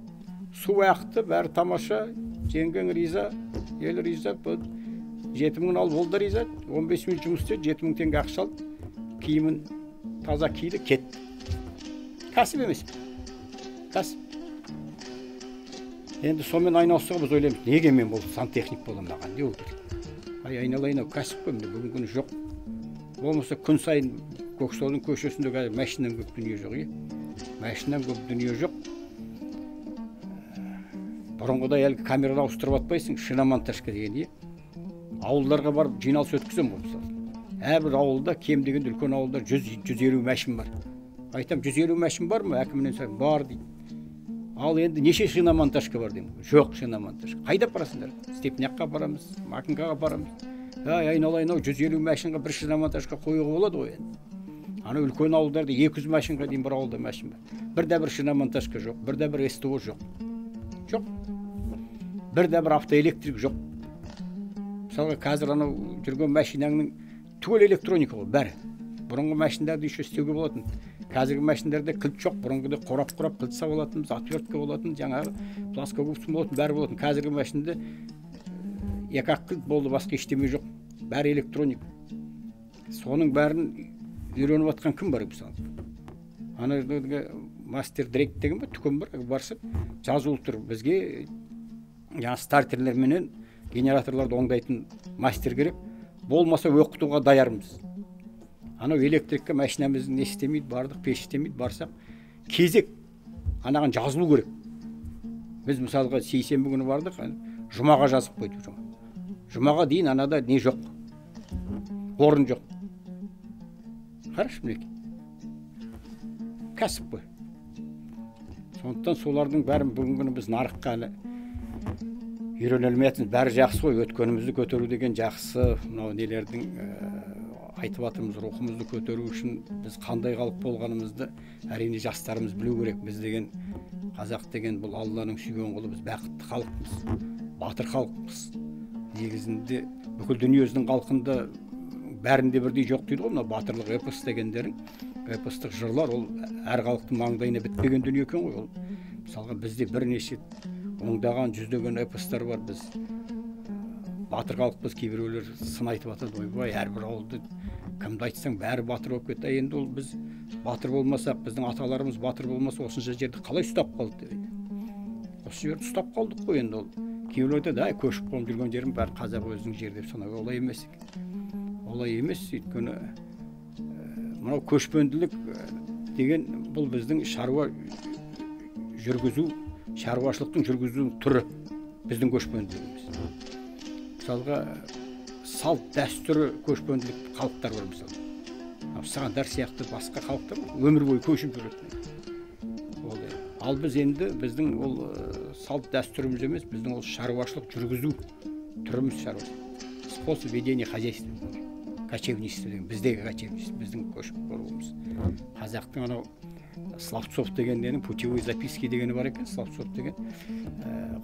су ақты, бәрі тамаша, жеңгең риза, ел риза, 7 мыңын алып ол да риза. 15 минут жұмыс істеді, 7 мың теңге ақша алды, киімін таза киді, кетті. Кәсіп емес пе? Кәсіп. Енді сонымен айналысуға біз ойлаймыз, неге мен бұл сантехник боламын, маған не ол керек? Ай, айналайын, ау, кәсіп қой, міне бүгінгі күні жоқ. Болмаса күн сайын Көкшетаудың көшесінде қазір машинадан көп дүние жоқ, иә? Машинадан көп дүние жоқ. Бұрынғыдай әлгі камераны ауыстырып атпайсың, шиномонтажка деген не? Ауылдарға барып жиналыс өткіземін ғой мысалы. Әрбір ауылда кем дегенде үлкен ауылда 100-150 мәшін бар. Айтам, 150 мәшін бар ма? Әкімінен сұраймын, бар дейді. Ал енді неше шиномонтажка бар деймін. Жоқ шиномонтажка. Қайда апарасыңдар? Степняққа апарамыз, Макинкаға апарамыз. Ай, айналайын ау, 150 мәшінға бір шиномонтажка қоюға болады ғой енді. Ана үлкен ауылдарда 200 мәшінға дейін бір ауылда мәшін бар. Бірде бір шиномонтажка жоқ, бірде бір СТО жоқ. Жоқ. Бірде бір автоэлектрик жоқ. Мысалға қазір анау жүрген машинаңның түгел электроника ғой бәрі. Бұрынғы машиналарды еще істеуге болатын. Қазіргі машиналарда кілт жоқ, бұрынғыда қорап-қорап кілт салып алатынбыз, отвертка болатын, жаңағы плоскогубцы болатын, бәрі болатын. Қазіргі машинада екі-ақ кілт болды, басқа ештеме жоқ. Бәрі электроника. Соның бәрін үйреніп жатқан кім бар мысалы? Ана жерде мастер Дрейк деген ба, дүкен бар, барсақ жазулы тұр. Бізге жаңа стартерлер менен генераторларды оңдайтын мастер керек. Болмаса оқытуға даярмыз. Анау электрикке машинамыз не істемейді, бардық, пеш істемейді, барсақ кезек анаған жазылу керек. Біз мысалға сейсенбі күні бардық, жұмаға жазып қойдық. Жұма. Жұмаға дейін анада не жоқ, орын жоқ. Қарашы мінекей. Кәсіп қой. Сондықтан солардың бәрін бүгінгі күні біз нарыққа әлі үйрене алмай жатырмыз. Бәрі жақсы ғой, өткенімізді көтеру деген жақсы, мынау нелердің айтып жатырмыз, рухымызды көтеру үшін біз қандай халық болғанымызды әрине жастарымыз білу керек. Біз деген қазақ деген бұл Алланың сүйген құлы, біз бақытты халықпыз, батыр халықпыз. Негізінде бүкіл дүниежүзінің халқында бәрінде бірдей жоқ дейді ғой, мынау батырлық эпос дегендерің, эпостық жырлар ол әр халықтың маңдайына бітпеген дүние екен ғой ол. Мысалға бізде бірнеше ондаған, жүздеген эпостар бар, біз батыр халықпыз. Кейбіреулер сын айтып жатады, ойбай, әрбір ауылды кімді айтсаң бәрі батыр болып кетті. Енді ол біз батыр болмасақ, біздің аталарымыз батыр болмаса, осынша жерді қалай ұстап қалды деп айтады. Осы жерді ұстап қалдық қой енді ол. Кейбіреулер айтады, ай, көшіп қонып жүрген жерім бәрі қазақ өзінің жері деп санау. Олай емес екен. Олай емес, өйткені мынау көшпенділік деген бұл біздің шаруа жүргізу, шаруашылықтың жүргізу түрі біздің көшпенділігіміз. Мысалға салт дәстүрі көшпенділік халықтар бар мысалы. Сағандар сияқты басқа халықтар өмір бойы көшіп жүреді. Ол ал біз енді біздің ол салт дәстүріміз емес, біздің ол шаруашылық жүргізу түріміз шаруашылық. Способ ведения хозяйства. Кочевничество деген біздегі кочевничество, біздің көшіп баруымыз. Қазақтың анау Славцов деген ненің путевой записки дегені бар екен. Славцов деген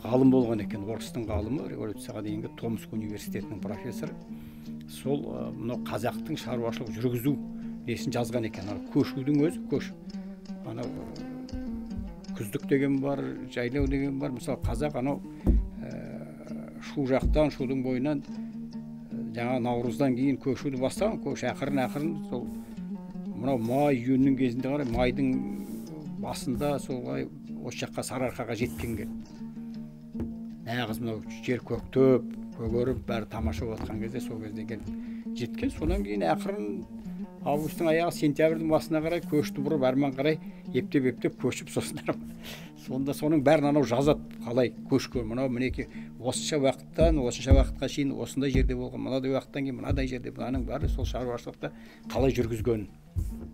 ғалым болған екен, орыстың ғалымы, революцияға дейінгі Томск университетінің профессоры. Сол мынау қазақтың шаруашылық жүргізу несін жазған екен. Анау көшудің өзі көш. Анау күздік деген бар, жайлау деген бар. Мысалы қазақ анау шу жақтан, шудың бойынан жаңа наурыздан кейін көшуді бастаған, көш ақырын-ақырын сол мынау май, июньнің кезінде қарай, майдың басында солай осы жаққа Сарыарқаға жеткен кел. Нағыз мынау жер көктеп, көгеріп, бәрі тамаша болып жатқан кезде сол кезде келіп жеткен. Содан кейін ақырын августтың аяғы, сентябрьдің басына қарай көшті бұрып, әрман қарай ептеп-ептеп көшіп, сосын сонда соның бәрін анау жазады, қалай көшкен. Мынау мінекей осынша уақыттан осынша уақытқа шейін осындай жерде болған, мынадай уақыттан кейін мынадай жерде, мынаның бәрі сол шаруашылықты қалай жүргізген.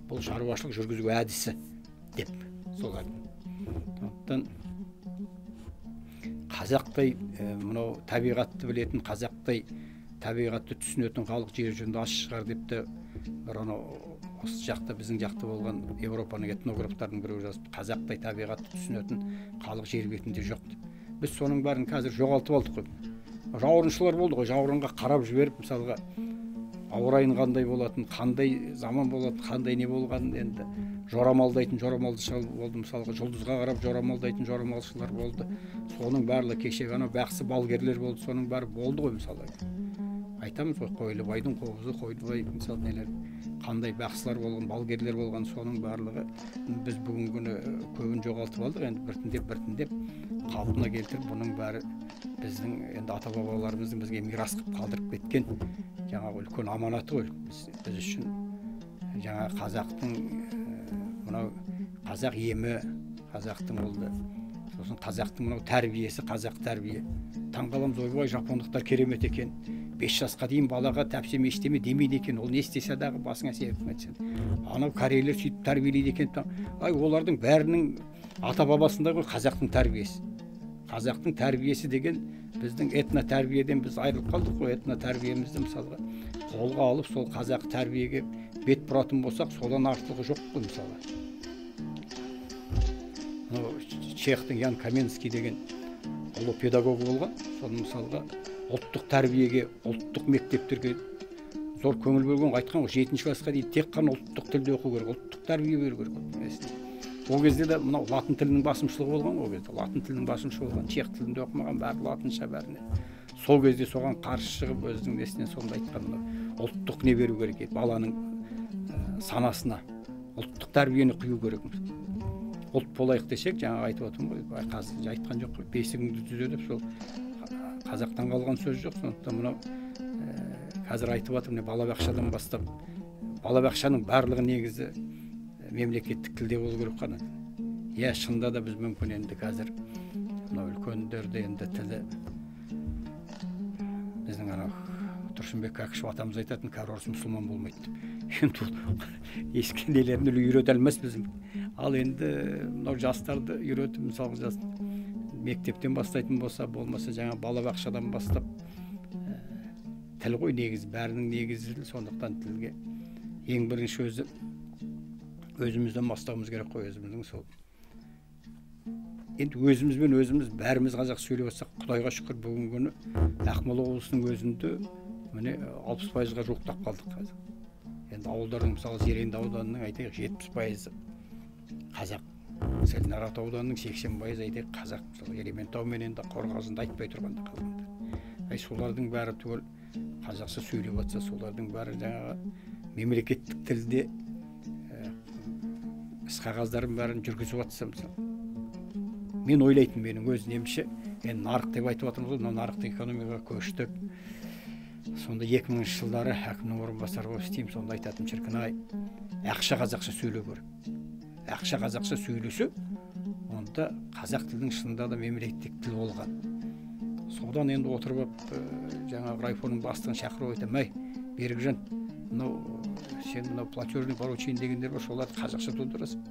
Бұл шаруашылық жүргізу әдісі деп солар. Сондықтан қазақтай мынау табиғатты білетін, қазақтай табиғатты түсінетін халық жер жүзінде аз шығар деп те бір анау осы жақта, біздің жақта болған Европаның этнографтарының біреуі жазып, қазақтай табиғатты түсінетін халық жер бетінде жоқ деп. Біз соның бәрін қазір жоғалтып алдық қой. Жауырыншылар болды ғой, жауырынға қарап жіберіп, мысалға ауа райының қандай болатын, қандай заман болатын, қандай не болғанын енді жорамалдайтын жорамалшылар болды, мысалға жұлдызға қарап жорамалдайтын жорамалшылар болды. Соның барлығы кешегі анау бақсы балгерлер болды, соның бәрі болды ғой мысалы. Айтамыз ғой, Қойлыбайдың қобызы, Қойлыбай мысалы нелер, қандай бақсылар болған, балгерлер болған, соның барлығы біз бүгінгі күні көбін жоғалтып алдық. Енді біртіндеп қалпына келтіріп, бұның бәрі біздің енді ата-бабаларымыздың бізге мирас қылып қалдырып кеткен жаңағы үлкен аманаты ғой біз үшін. Жаңа қазақтың мынау қазақ емі, қазақтың ол Сосын қазақтың мынау тәрбиесі, қазақ тәрбие. Таңғаламыз, ойбай, жапондықтар керемет екен. 5 жасқа дейін балаға тәпсем ештеме демейді екен, ол не істесе дағы басыңа серпіп кетсін. Анау корейлер сөйтіп тәрбиелейді екен. Ай, олардың бәрінің ата-бабасында ғой қазақтың тәрбиесі. Қазақтың тәрбиесі деген біздің этно тәрбиеден біз айырылып қалдық қой. Этно тәрбиемізді мысалға қолға алып, сол қазақ тәрбиеге бет бұратын болсақ, содан артығы жоқ қой мысалға. Мынау чехтың Ян Каменский деген ұлы педагог болған, соны мысалға ұлттық тәрбиеге, ұлттық мектептерге зор көңіл бөлген, айтқан ғой, 7 классқа дейін тек қана ұлттық тілде оқу керек, ұлттық тәрбие беру керек. Ол кезде де мынау латын тілінің басымшылығы болған, ол кезде латын тілінің басымшылығы болған, чех тілінде оқымаған, бәрі латынша бәріне. Сол кезде соған қарсы шығып, өзінің несіне сонда айтқан, ұлттық не беру керек еді, баланың санасына ұлттық тәрбиені құю керек. Ұлт болайық десек, жаңа айтып отырмын ғой, қазір айтқан жоқ қой, бесігіңді түзе деп, сол қазақтан қалған сөз жоқ. Сондықтан мынау қазір айтып жатырмын, балабақшадан бастап, балабақшаның барлығы негізі мемлекеттік тілде болу керек қана. Иә, шынында да біз мүмкін енді қазір мынау үлкендерді енді тілі біздің анау Тұрсынбек Кәкішев атамыз айтатын, кәрі орыс мұсылман болмайды деп. Енді ол ескі нелерін үйрете алмас біз. Ал енді мынау жастарды үйретіп, мысалға жас мектептен бастайтын болса, болмаса жаңа балабақшадан бастап, тіл ғой негізі, бәрінің негізі тіл. Сондықтан тілге ең бірінші өзі өзімізден бастауымыз керек қой, өзіміздің сол. Енді өзімізбен өзіміз бәріміз қазақ сөйлеп жатсақ, Құдайға шүкір, бүгінгі күні Ақмола облысының өзінде міне 60%-ға жуықтап қалдық қазір. Енді ауылдардың, мысалы, Зеренді ауданының айтайық 70% қазақ, Целиноград ауданының 80% айтайық қазақ, мысалы Ерейментау мен енді Қорғасынды айтпай тұрғанда қалғандар. Ай, солардың бәрі түгел қазақша сөйлеп жатса, солардың бәрі жаңағы мемлекеттік тілде іс қағаздарын бәрін жүргізіп жатса, мысалы. Мен ойлайтын, менің өз немше, енді нарық деп айтып жатырмыз ғой, мынау нарықтық экономикаға көштік. Сонда 2000 жылдары әкімнің орынбасары болып істеймін, сонда айтатын, шіркін ай, ақша қазақша сөйлеу керек. Ақша қазақша сөйлесе, онда қазақ тілінің шынында да мемлекеттік тіл болған. Содан енді отырып алып, жаңағы райфоның бастығын шақырып айтамын, әй, Берікжан, мынау сен мынау платежный поручение дегендер бар, соларды қазақша толтырасың.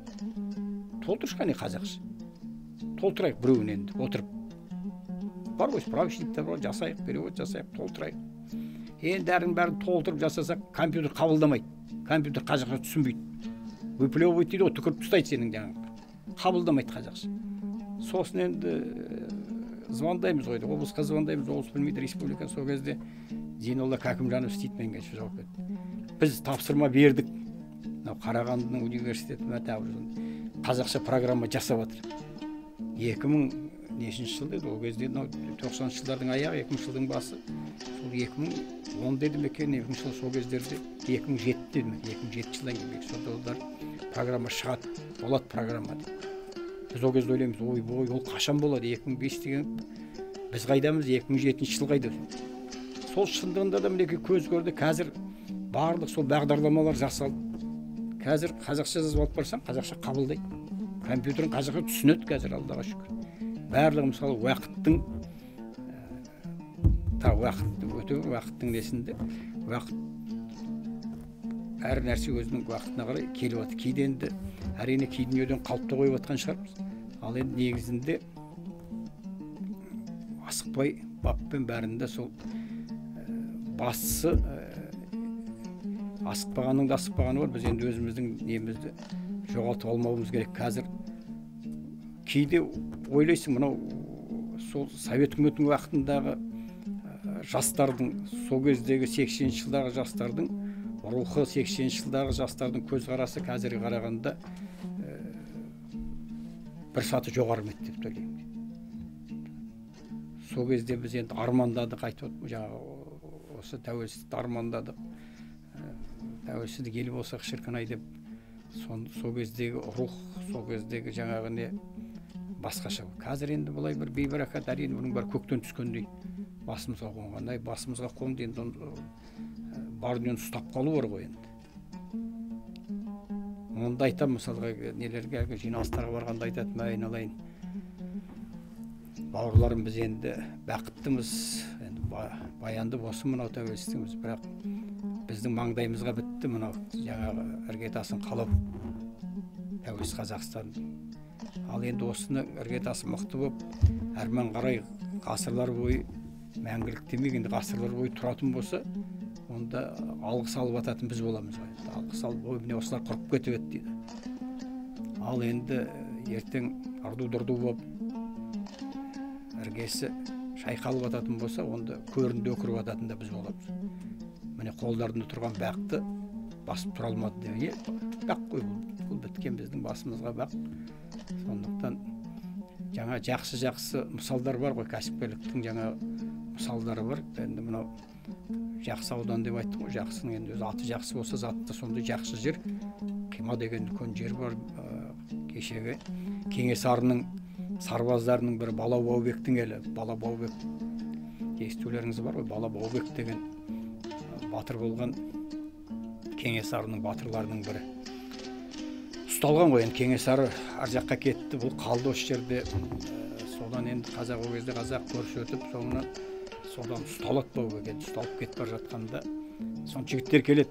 Толтыршы қане қазақша. Толтырайық біреуін енді отырып. Бар ғой, справочниктер бар, жасайық, перевод жасайық, толтырайық. Енді әрінің бәрін толтырып жасасақ, компьютер қабылдамайды. Компьютер қазақша түсінбейді. Выплевывает дейді ғой, түкіріп тастайды сенің жаңағы. Қабылдамайды қазақша. Сосын енді звондаймыз ғой, облысқа звондаймыз, облыс білмейді, республика. Сол кезде Зейнолла Кәкімжанов істейді, менге жауап берді. Біз тапсырма бердік. Мынау Қарағандының университеті қазақша программа жасап жатыр. 2000 нешінші жыл деді, ол кезде мынау 90-шы жылдардың аяғы, 2000 жылдың басы. Сол 2010 деді ме екен, 2000 жыл сол кездерде, 2007 деді ме, 2007 жылдан кейін сонда олар программа шығады, болады программа деп. Біз ол кезде ойлаймыз, ойбой, ол қашан болады, 2005 деген біз қайдамыз, 2007 жыл қайда. Сол шындығында да мінекей көз көрді, қазір барлық сол бағдарламалар жасалды. Қазір қазақша жазып алып барсаң, қазақша қабылдайды. Компьютерін қазақша түсінеді қазір, Аллаға шүкір. Барлығы мысалы уақыттың уақыт өте уақыттың несінде уақыт әр нәрсе өзінің уақытына қарай келіп жатыр. Кейде енді әрине кей дүниеден қалыпты қойып жатқан шығармыз. Ал енді негізінде асықпай баппен бәрінде сол бастысы асықпағанның да асықпағаны бар. Біз енді өзіміздің немізді жоғалтып алмауымыз керек. Қазір кейде ойлайсың, мынау сол совет үкіметінің уақытындағы жастардың, сол кездегі 80-ші жылдағы жастардың рухы, 80-ші жылдағы жастардың көзқарасы қазірге қарағанда бір саты жоғары ма еді деп ойлаймын. Сол кезде біз енді армандадық, айтып отырмын, жаңағы осы тәуелсіздікті армандадық. Тәуелсіздік ел болсақ шіркін ай деп, сол кездегі рух, сол кездегі жаңағы не басқаша. Қазір енді бұлай бір бейбаракат, әрине бұның бәрі көктен түскендей басымызға қонғандай, басымызға қонды, енді бар дүниені ұстап қалу бар ғой енді. Онда айтамын, мысалға нелерге, әлгі жиналыстарға барғанда айтады, мә айналайын, Бауырларым, біз енді бақыттымыз, енді баянды болсын мынау тәуелсіздігіміз, бірақ біздің маңдайымызға бітті мынау жаңағы іргетасын қалап тәуелсіз Қазақстан. Ал енді осыны іргетасы мықты болып, әрмен қарай ғасырлар бойы, мәңгілік демек, енді ғасырлар бойы тұратын болса, онда алғыс алып ататын біз боламыз ғой. Алғыс алып, ой, міне осылар құрып кетіп еді дейді. Ал енді ертең ырду-дырду болып іргесі шайқалып ататын болса, онда көрінді өкіріп ататын да біз боламыз. Міне қолдарында тұрған бақты басып тұра алмады деп. Бақ қой, бұл біткен біздің басымызға бақ. Сондықтан жаңа жақсы-жақсы мысалдар бар ғой, кәсіпкерліктің жаңа мысалдары бар. Енді мынау Жақсы аудан деп айттым ғой, Жақсының енді өзі аты жақсы болса, заты да сондай жақсы жер. Қима деген үлкен жер бар. Кешегі Кенесарының сарбаздарының бірі Бала Баубектің елі. Бала Баубек естулеріңіз бар ғой, Бала Баубек деген батыр болған, Кенесарының батырларының бірі. Ұсталған ғой енді, Кенесары ар жаққа кетті, бұл қалды осы жерде. Содан енді қазақ ол кезде қазақ көрсетіп, соңынан содан ұсталады Баубек. Енді ұсталып кетіп бара жатқанда сон жігіттер келеді.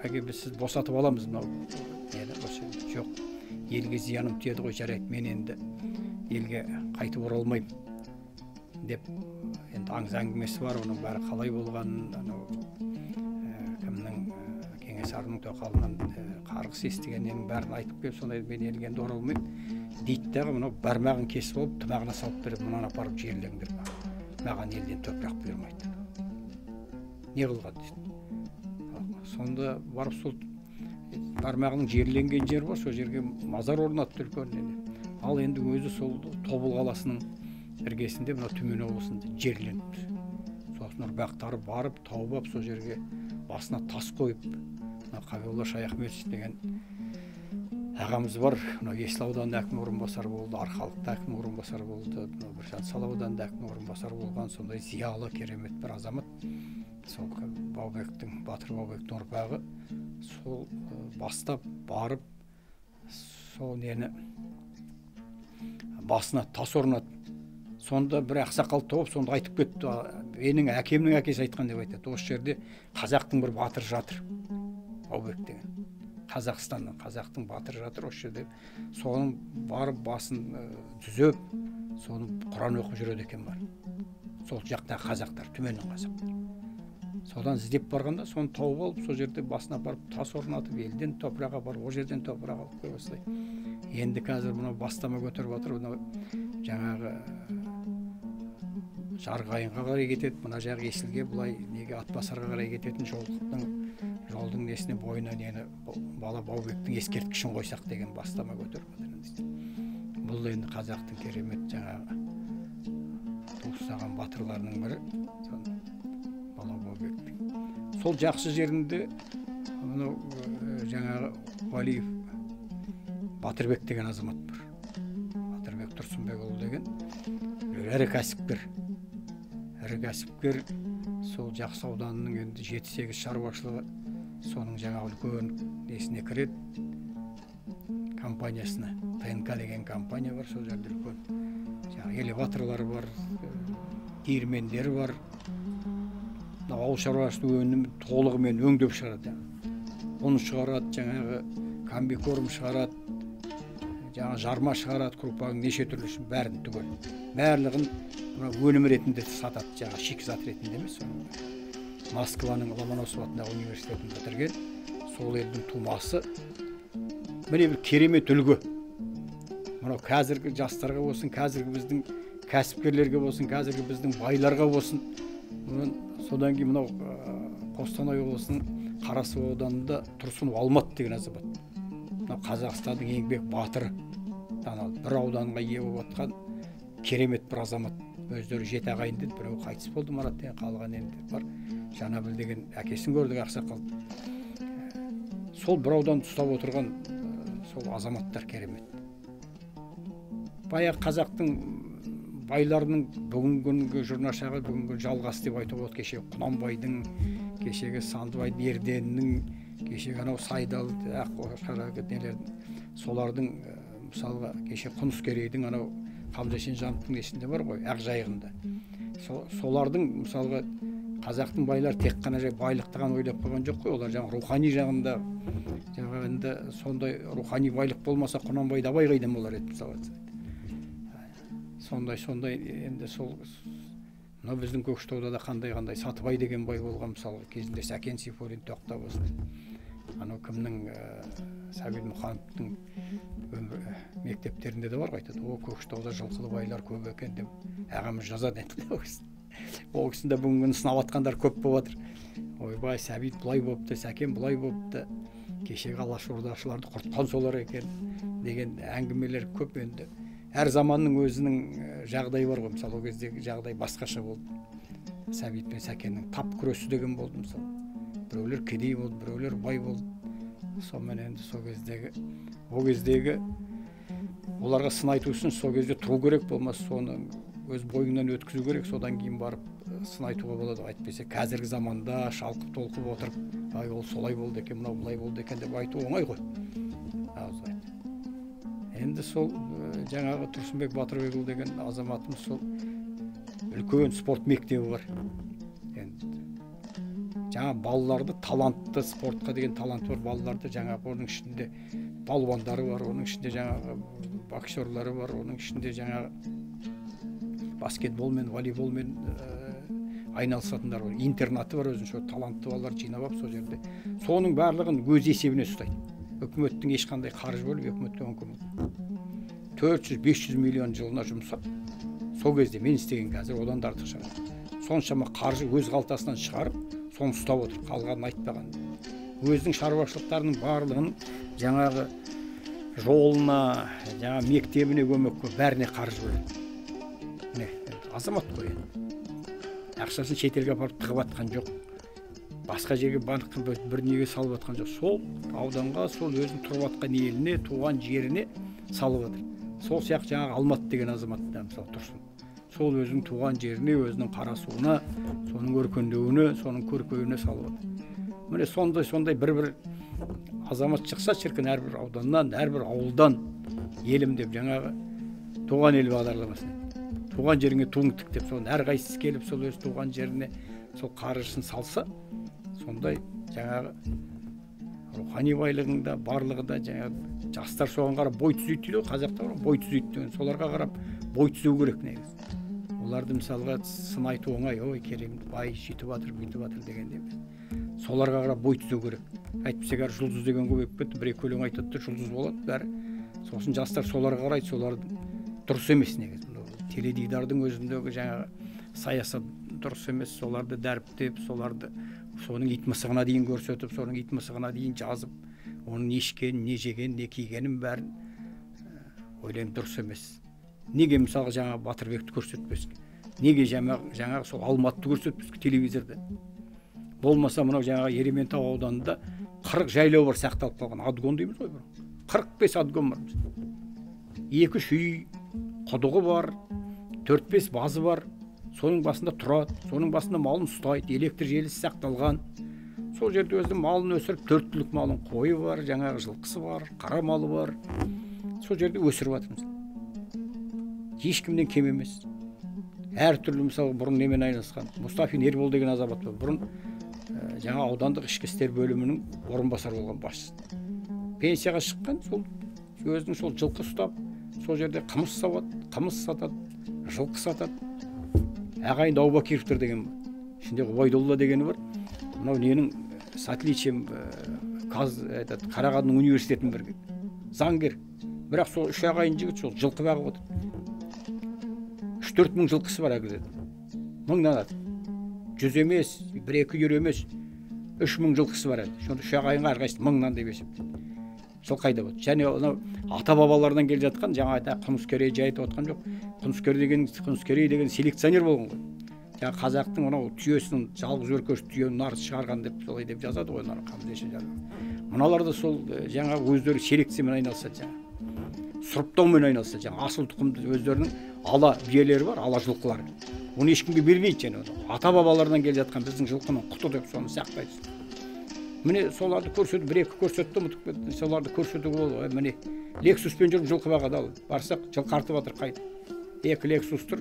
Әке, біз сіз босатып аламыз мынау нені, осы жоқ, елге зияным тиеді ғой, жарайды, мен енді елге қайтып оралмаймын деп. Енді аңыз әңгімесі бар, оның бәрі қалай болғанын, анау кімнің Кенесарының тоқалынан қарғыс естігеннің бәрін айтып келіп, сондай мен елге енді оралмаймын дейді дағы, мынау бармағын кесіп алып тымағына салып беріп, мынаны апарып жерлеңдер, маған елден топырақ бұйырмайды, не қылған дейді. Сонда барып сол бармағының жерленген жері бар, сол жерге мазар орнатты үлкен. Ал енді өзі сол Тобыл қаласының іргесінде, мына Түмен облысында жерленіпті. Сосын ұрпақтары барып тауып алып, сол жерге басына тас қойып, мына Қабиолла Шаяхметович деген ағамыз бар, мынау Есіл ауданында әкім орынбасары болды, Арқалықта әкім орынбасары болды, мынау Біржан-сал ауданында әкім орынбасары болған, сондай зиялы керемет бір азамат. Сол Баубектің, батыр Баубектің ұрпағы, сол бастап барып сол нені басына тас орнатып, сонда бір ақсақал тауып, сонда айтып кетті, менің әкемнің әкесі айтқан деп айтады, осы жерде қазақтың бір батыры жатыр, Баубек деген, Қазақстанның, қазақтың батыры жатыр осы жерде. Соның барып басын түзеп, соны Құран оқып жүреді екен бар. Сол жақтағы қазақтар, Түменнің қазақтары. Содан іздеп барғанда соны тауып алып, сол жерде басына барып тас орнатып, елден топырақ апарып, ол жерден топырақ алып қойып осылай. Енді қазір мынау бастама көтеріп жатыр, мынау жаңағы Жарқайыңға қарай кетеді, мына жақ Есілге, былай неге Атбасарға қарай кететін жолдың несіне бойына нені Бала Баубектің ескерткішін қойсақ деген бастама көтеріп жатыр. Бұл енді қазақтың керемет жаңағы туыстаған батырларының бірі, Бала Баубектің. Сол жақсы жерінде мынау жаңағы Уәлиев Батырбек деген азамат бар. Батырбек Тұрсынбекұлы деген ірі кәсіпкер. Ірі кәсіпкер, сол Жақсы ауданының енді 7-8 шаруашылығы, соның жаңағы үлкен несіне кіреді, компаниясына. ТНК деген компания бар, сол жерде үлкен жаңағы элеваторлар бар, диірмендері бар. Ауыл шаруашылығы өнімін толығымен өңдеп шығарады. Ұн шығарады, жаңағы комбикорм шығарады, жаңа жарма шығарады, крупаның неше түрлісін бәрін түгел. Барлығын өнім ретінде сатады, жаңа шикізат ретінде емес. Москваның Ломоносов атындағы университетін бітірген, сол елдің тумасы. Міне бір керемет үлгі. Мынау қазіргі жастарға болсын, қазіргі біздің кәсіпкерлерге болсын, қазіргі біздің байларға болсын. Содан кейін мынау Қостанай облысының Қарасу ауданында Тұрсынов Алмат деген азамат. Мынау Қазақстанның еңбек батыры, бір ауданға ие болып жатқан керемет бір азамат. Өздері жеті ағайынды, біреуі қайтыс болды, Марат деген, қалған енді бар. Жанабіл деген әкесін көрдік, ақсақал. Сол бір ауданды ұстап отырған сол азаматтар керемет. Баяғы қазақтың байларының бүгінгі күнгі жұрнашағы, бүгінгі жалғасы деп айтуға болады. Кешегі Құнанбайдың, кешегі Сандыбайдың, Ерденнің, кешегі анау Сайдал, Аққошқар нелердің, солардың, мысалға кеше Құныскерейдің анау Қамза Шенжановтың несінде бар ғой, Ақжайығында. Солардың мысалға қазақтың байлары тек қана жай байлықты ғана ойлап қойған жоқ қой, олар жаңа рухани жағында, жаңағы енді сондай рухани байлық болмаса Құнанбай да Абай қайдан болар еді мысалы. Сондай енді сол мынау біздің Көкшетауда да қандай Сатыбай деген бай болған мысалға кезінде Сәкен Сейфуллин, Тоқтабосын, анау кімнің Сәбит Мұқановтың мектептерінде де бар ғой, айтады, о Көкшетауда жылқылы байлар көп екен деп ағамыз жазады енді. Ол кісінің де бүгінгі күні сынап жатқандар көп болып жатыр. Ойбай, Сәбит былай болыпты, Сәкен былай болыпты, кешегі алашордашыларды құртқан солар екен деген әңгімелер көп енді. Әр заманның өзінің жағдайы бар ғой, мысалы ол кездегі жағдай басқаша болды. Сәбит пен Сәкеннің тап күресі деген болды мысалы. Біреулер кедей болды, біреулер бай болды. Сонымен енді сол кездегі, ол кездегі оларға сын айту үшін сол кезде тұру керек, болмаса соны өз бойыңнан өткізу керек, содан кейін барып сын айтуға болады. Әйтпесе қазіргі заманда шалқып толқып отырып, ай ол солай болды екен, мынау былай болды екен деп айту оңай ғой. Ауыз айт. Енді сол жаңағы Тұрсынбек Батырбекұлы деген азаматымыз, сол үлкен спорт мектебі бар. Енді жаңа балаларды талантты, спортқа деген таланты бар балаларды, жаңағы оның ішінде палуандары бар, оның ішінде жаңағы боксерлары бар, оның ішінде жаңағы баскетболмен, волейболмен айналысатындар бар, интернаты бар өзінше, талантты балалар жинап алып сол жерде. Соның барлығын өз есебіне ұстайды. Үкіметтің ешқандай қаржы бөліп, үкіметтен көмек. 400-500 миллион жылына жұмсап, сол кезде мен істеген қазір одан да артық шығар. Соншама қаржы өз қалтасынан шығарып, соны ұстап отыр, қалғанын айтпаған. Өзінің шаруашылықтарының барлығын жаңағы жолына, жаңа мектебіне көмек, бәріне қаржы бөледі. Міне, азамат қой енді. Ақшасын шетелге апарып тығып атқан жоқ. Басқа жерге банкқа бір неге салып атқан жоқ. Сол ауданға, сол өзінің тұрып атқан еліне, туған жеріне салып жатыр. Сол сияқты жаңағы Алматы деген азамат та мысалы Тұрсын. Сол өзінің туған жеріне, өзінің қарасуына, соның өркендеуіне, соның көркеюіне салып жатыр. Міне сондай бір-бір азамат шықса шіркін әрбір ауданнан, әрбір ауылдан елім деп жаңағы туған ел бағдарламасына. Туған жеріңе туың тік деп соны әрқайсысы келіп сол өз туған жеріне сол қаржысын салса, сондай жаңағы рухани байлығың да барлығы да жаңағы жастар соған қарап бой түзейді дейді ғой, қазақта бар бой түзейді деген, соларға қарап бой түзеу керек негізі. Оларды мысалға сын айту оңай, ой керемет бай сөйтіп жатыр, бүйтіп жатыр дегенде емес. Соларға қарап бой түзеу керек. Әйтпесе қазір жұлдыз деген көбейіп кетті, бір екі өлең айтады да жұлдыз болады бәрі. Сосын жастар соларға қарайды, солардың дұрыс емес негізі. Теледидардың өзіндегі жаңағы саясат дұрыс емес, соларды дәріптеп, соларды соның ит мысығына дейін көрсетіп, соның ит мысығына дейін жазып, оның не ішкенін, не жегенін, не кигенін бәрін ойлаймын дұрыс емес. Неге мысалға жаңағы Батырбекті көрсетпеске? Неге жаңағы сол Алматыны көрсетпеске телевизорда? Болмаса мынау жаңағы Ерейментау ауданында 40 жайлау бар сақталып қалған, адгон дейміз ғой бұрын. 45 адгон бар. 2-3 үй, құдығы бар, 4-5 базы бар. Соның басында тұрады, соның басында малын ұстайды, электр желісі сақталған. Сол жерде өзінің малын өсіріп, 4 түлік малын, қойы бар, жаңағы жылқысы бар, қара малы бар. Сол жерде өсіріп жатырмыз. Ешкімнен кем емес. Әртүрлі мысалы бұрын немен айналысқан. Мұстафин Ербол деген азамат бар. Бұрын жаңа аудандық ішкі істер бөлімінің орынбасары болған басшысы. Пенсияға шыққан, сол өзінің сол жылқы ұстап, сол жерде қымыз сауады, қымыз сатады, жылқы сатады. Ағайын Аубакировтар деген бар. Ішінде Ғұбайдолла дегені бар. Мынау ненің с отличием Қарағандының университетін бірге. Заңгер. Бірақ сол үш ағайын жігіт сол жылқы бағып отыр. 3-4 мың жылқысы бар әкеледі. Мыңнан артық. 100 емес, 1-2 үйір емес, 3 мың жылқысы бар әлі. Сонда үш ағайынға әрқайсысы мыңнан деп есептейді. Жылқы айдап отыр. Және анау ата-бабаларынан келе жатқан, жаңа айта Құнысқерей жай айтып отқан жоқ. Құнысқерей деген селекционер болған ғой. Жаңа қазақтың анау түйесінің жалғыз өркеш түйенің нарын шығарған деп солай деп жазады ғой анау Қамза жазады. Мыналар да сол жаңа өздері селекциямен айналысады жаңа. Сұрыптаумен айналысады жаңа. Асыл тұқымды өздерінің ала биелері бар, ала жылқылары. Оны ешкімге бермейді және ата-бабаларынан келе жатқан біздің жылқының құты деп соны сақтайды. Міне соларды көрсетіп, бір-екі көрсетті, ұмытып кетті. Соларды көрсетуге болады. Міне Лексуспен жүріп жылқы бағады ал. Барсақ жылқы артып жатыр қайда. Екі Лексус тұр,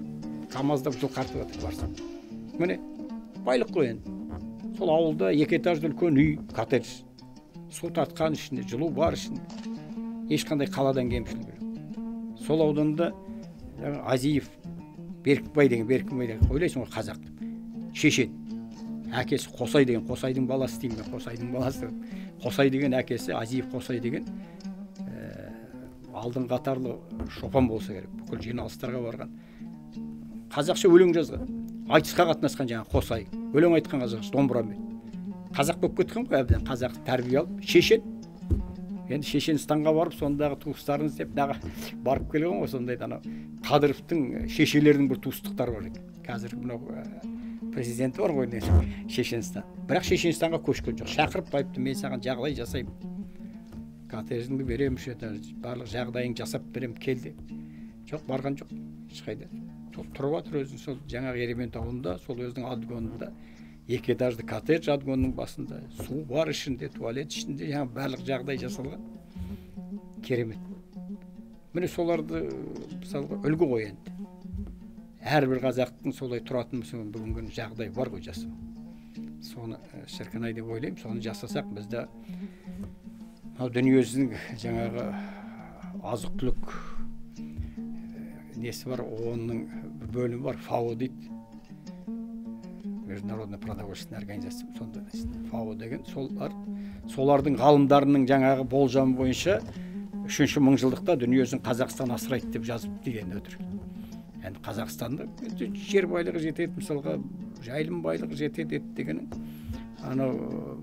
КамАЗдап жылқы артып жатыр барсам. Міне, байлық қой енді. Сол ауылда екі этажды үлкен үй, коттедж. Су тартқан ішінде, жылу бар ішінде. Ешқандай қаладан кемшілік жоқ. Сол ауданда Азиев Беркінбай деген, Беркінбай деген, ойлайсың ғой қазақ деп. Шешен. Әкесі Қосай деген, Қосайдың баласы деймін мен, Қосайдың баласы. Қосай деген әкесі, Азиев Қосай деген алдын қатарлы шопан болса керек. Бүкіл жиналыстарға барған. Қазақша өлең жазған. Айтысқа қатынасқан жаңа Қосай. Өлең айтқан қазақша домбырамен. Қазақ болып кеткен ғой әбден, қазақ тәрбие алып, шешен. Енді Шешенстанға барып, сондағы туыстарын іздеп, дағы барып келген ғой сондайда анау Қадыровтың шешелерінің бір туыстықтары бар екен. Қазір мынау президенті бар ғой Шешенстан. Бірақ Шешенстанға көшкен жоқ. Шақырып айтты, мен саған жағдай жасаймын. Коттеджіңді беремін, барлық жағдайың жасап беремін, кел деп. Жоқ, барған жоқ, ешқайда. Сол тұрып жатыр өзінің сол жаңағы Ерейментау ауылында, сол өзінің Адгонында. Екі этажды коттедж Адгонның басында, су бар ішінде, туалет ішінде, жаңағы барлық жағдай жасалған. Керемет. Міне соларды мысалға үлгі ғой енді. Әрбір қазақтың солай тұратын бүгінгі жағдай бар ғой жасау. Соны шіркін ай деп ойлаймын, соны жасасақ бізде мынау дүниежүзінің жаңағы азық-түлік несі бар, ООН-ның бөлімі бар, ФАО дейді. Международная продовольственная организация, сонда ФАО деген солардың ғалымдарының жаңағы болжамы бойынша 3-ші мыңжылдықта дүниежүзін Қазақстан асырайды деп жазып деген өтірік. Енді Қазақстанда жер байлығы жетеді, мысалға жайылым байлығы жетеді дегенің. Анау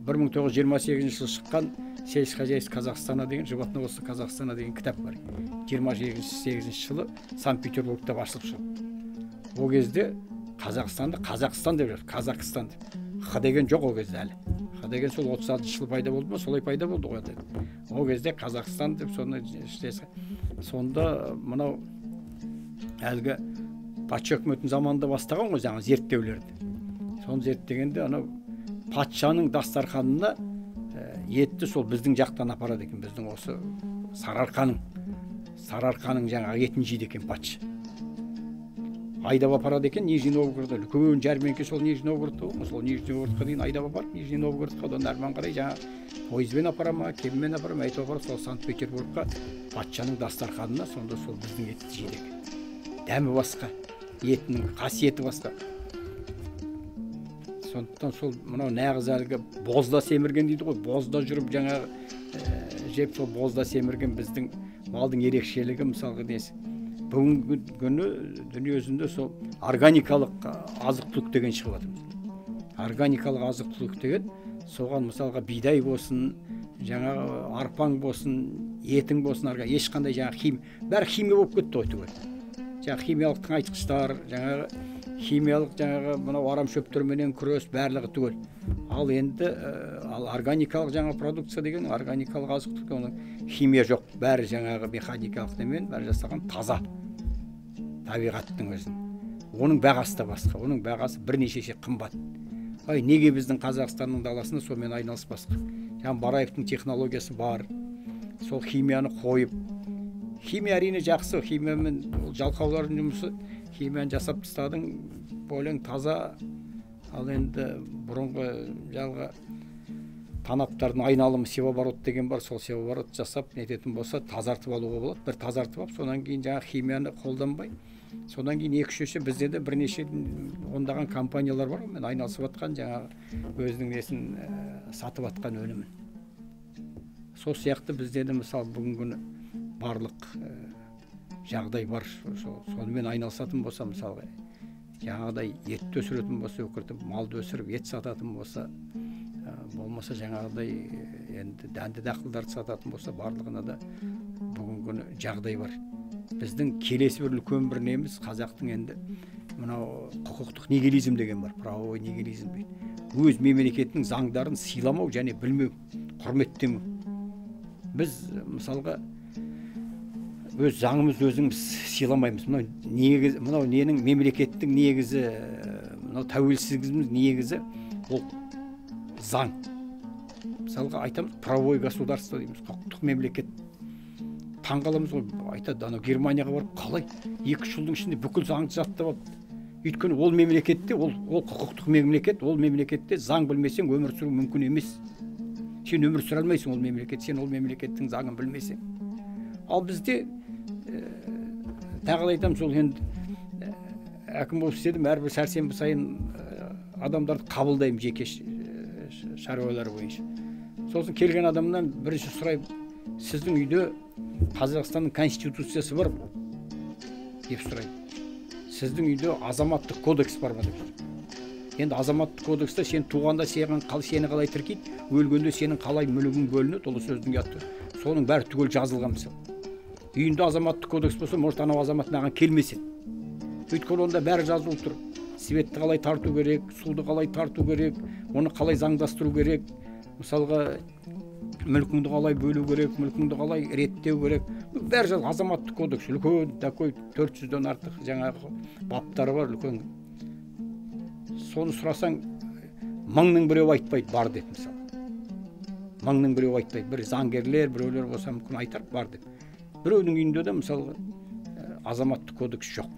1928 жылы шыққан Сельское хозяйство Казахстана деген, животноводство Казахстана деген кітап бар. 28 жылы Санкт-Петербургта басылып шығыпты. Ол кезде Қазақстанды Қазақстан деп жазды, Қазақстан деп. Х деген жоқ ол кезде әлі. Х деген сол 36 жылы пайда болды ма, солай пайда болды ғой. Ол кезде Қазақстан деп соны сонда мынау әлгі патша үкіметінің заманында бастаған ғой жаңа зерттеулерді. Соны зерттегенде анау патшаның дастарханына етті сол біздің жақтан апарады екен, біздің осы Сарыарқаның жаңағы етін жейді екен патша. Айдап апарады екен Нижний Новгородта, үлкен жәрмеңке сол Нижний Новгородта, сол Нижний Новгородқа дейін айдап апарып, Нижний Новгородқа одан әрмен қарай жаңа пойызбен апара ма, кемемен апара ма, әйтеуір апарып сол Санкт-Петербургқа патшаның дастарханына сонда сол біздің етті жейді екен. Дәмі басқа, етінің қасиеті басқа. Сондықтан сол мынау нағыз әлгі бозда семірген дейді ғой, бозда жүріп жаңағы жеп сол бозда семірген біздің малдың ерекшелігі мысалға несі. Бүгінгі күні дүниежүзінде сол органикалық азық-түлік деген шығып жатыр. Органикалық азық-түлік деген соған мысалға бидай болсын, жаңағы арпаң болсын, етің болсын, ешқандай жаңағы химия, бәрі химия болып кетті ғой түгел. Жаңағы химиялық тыңайтқыштар, жаңағы химиялық жаңағы мынау арам шөптерменен күрес барлығы түгел. Ал енді ал органикалық жаңа продукция деген, органикалық азық-түлік оның химия жоқ, бәрі жаңағы механикалық немен, бәрі жасалған таза табиғаттың өзін. Оның бағасы да басқа, оның бағасы бірнеше есе қымбат. Ай, неге біздің Қазақстанның даласында сонымен айналыспасқа? Жаңа Бараевтың технологиясы бар. Сол химияны қойып, химия әрине жақсы, химиямен ол жалқаулардың жұмысы, химияны жасап тастадың, бөлең таза. Ал енді бұрынғы жалға танаптардың айналымы севооборот деген бар, сол севооборот жасап нететін болса тазартып алуға болады. Бір тазартып алып, содан кейін жаңа химияны қолданбай, содан кейін екі-үш есе бізде де бірнеше ондаған компаниялар бар ғой, мен айналысып жатқан жаңағы өзінің несін сатып жатқан өнімін. Сол сияқты бізде де мысалы бүгінгі күні барлық жағдай бар, сонымен айналысатын болса, мысалға жаңағыдай етті өсіретін болса, өкіртіп малды өсіріп ет сататын болса, болмаса жаңағыдай енді дәнді дақылдарды сататын болса, барлығына да бүгінгі күні жағдай бар. Біздің келесі бір үлкен бір неміз қазақтың енді мынау құқықтық нигилизм деген бар, правовой нигилизм дейді. Өз мемлекетінің заңдарын сыйламау және білмеу, құрметтемеу. Біз мысалға өз заңымызды өзіміз сыйламаймыз. Мынау негіз, мынау ненің мемлекеттің негізі, мынау тәуелсіздігіміз негізі ол заң. Мысалға айтамыз, правовой государство дейміз, құқықтық мемлекет. Таңғаламыз ғой, айтады, анау Германияға барып қалай 2-3 жылдың ішінде бүкіл заңды жаттап алыпты. Өйткені ол мемлекетте, ол құқықтық мемлекет, ол мемлекетте заң білмесең өмір сүру мүмкін емес. Сен өмір сүре алмайсың ол мемлекет, сен ол мемлекеттің заңын білмесең. Ал бізде тағы да айтамын, сол енді әкім болып істедім, әрбір сәрсенбі сайын адамдарды қабылдаймын жеке шаруалары бойынша. Сосын келген адамнан бірінші сұраймын, сіздің үйде Қазақстанның конституциясы бар ма деп сұраймын. Сіздің үйде азаматтық кодекс бар ма деп сұраймын. Енді азаматтық кодексте сен туғанда сені қалай тіркейді, өлгенде сенің қалай мүлігің бөлінеді, ол сөздің ұяты. Соның бәрі түгел жазылған мысалы. Үйінде азаматтық кодекс болса, может анау азамат маған келмес еді. Өйткені онда бәрі жазылып тұр. Светті қалай тарту керек, суды қалай тарту керек, оны қалай заңдастыру керек, мысалға мүлкіңді қалай бөлу керек, мүлкіңді қалай реттеу керек. Бәрі жазылған азаматтық кодекс, үлкен такой 400-ден артық жаңағы баптары бар үлкен. Соны сұрасаң, мыңның біреуі айтпайды бар деп мысалы. Мыңның біреуі айтпайды. Бір заңгерлер, біреулер болса мүмкін айтар бар деп. Біреудің үйінде де мысалға азаматтық кодекс жоқ.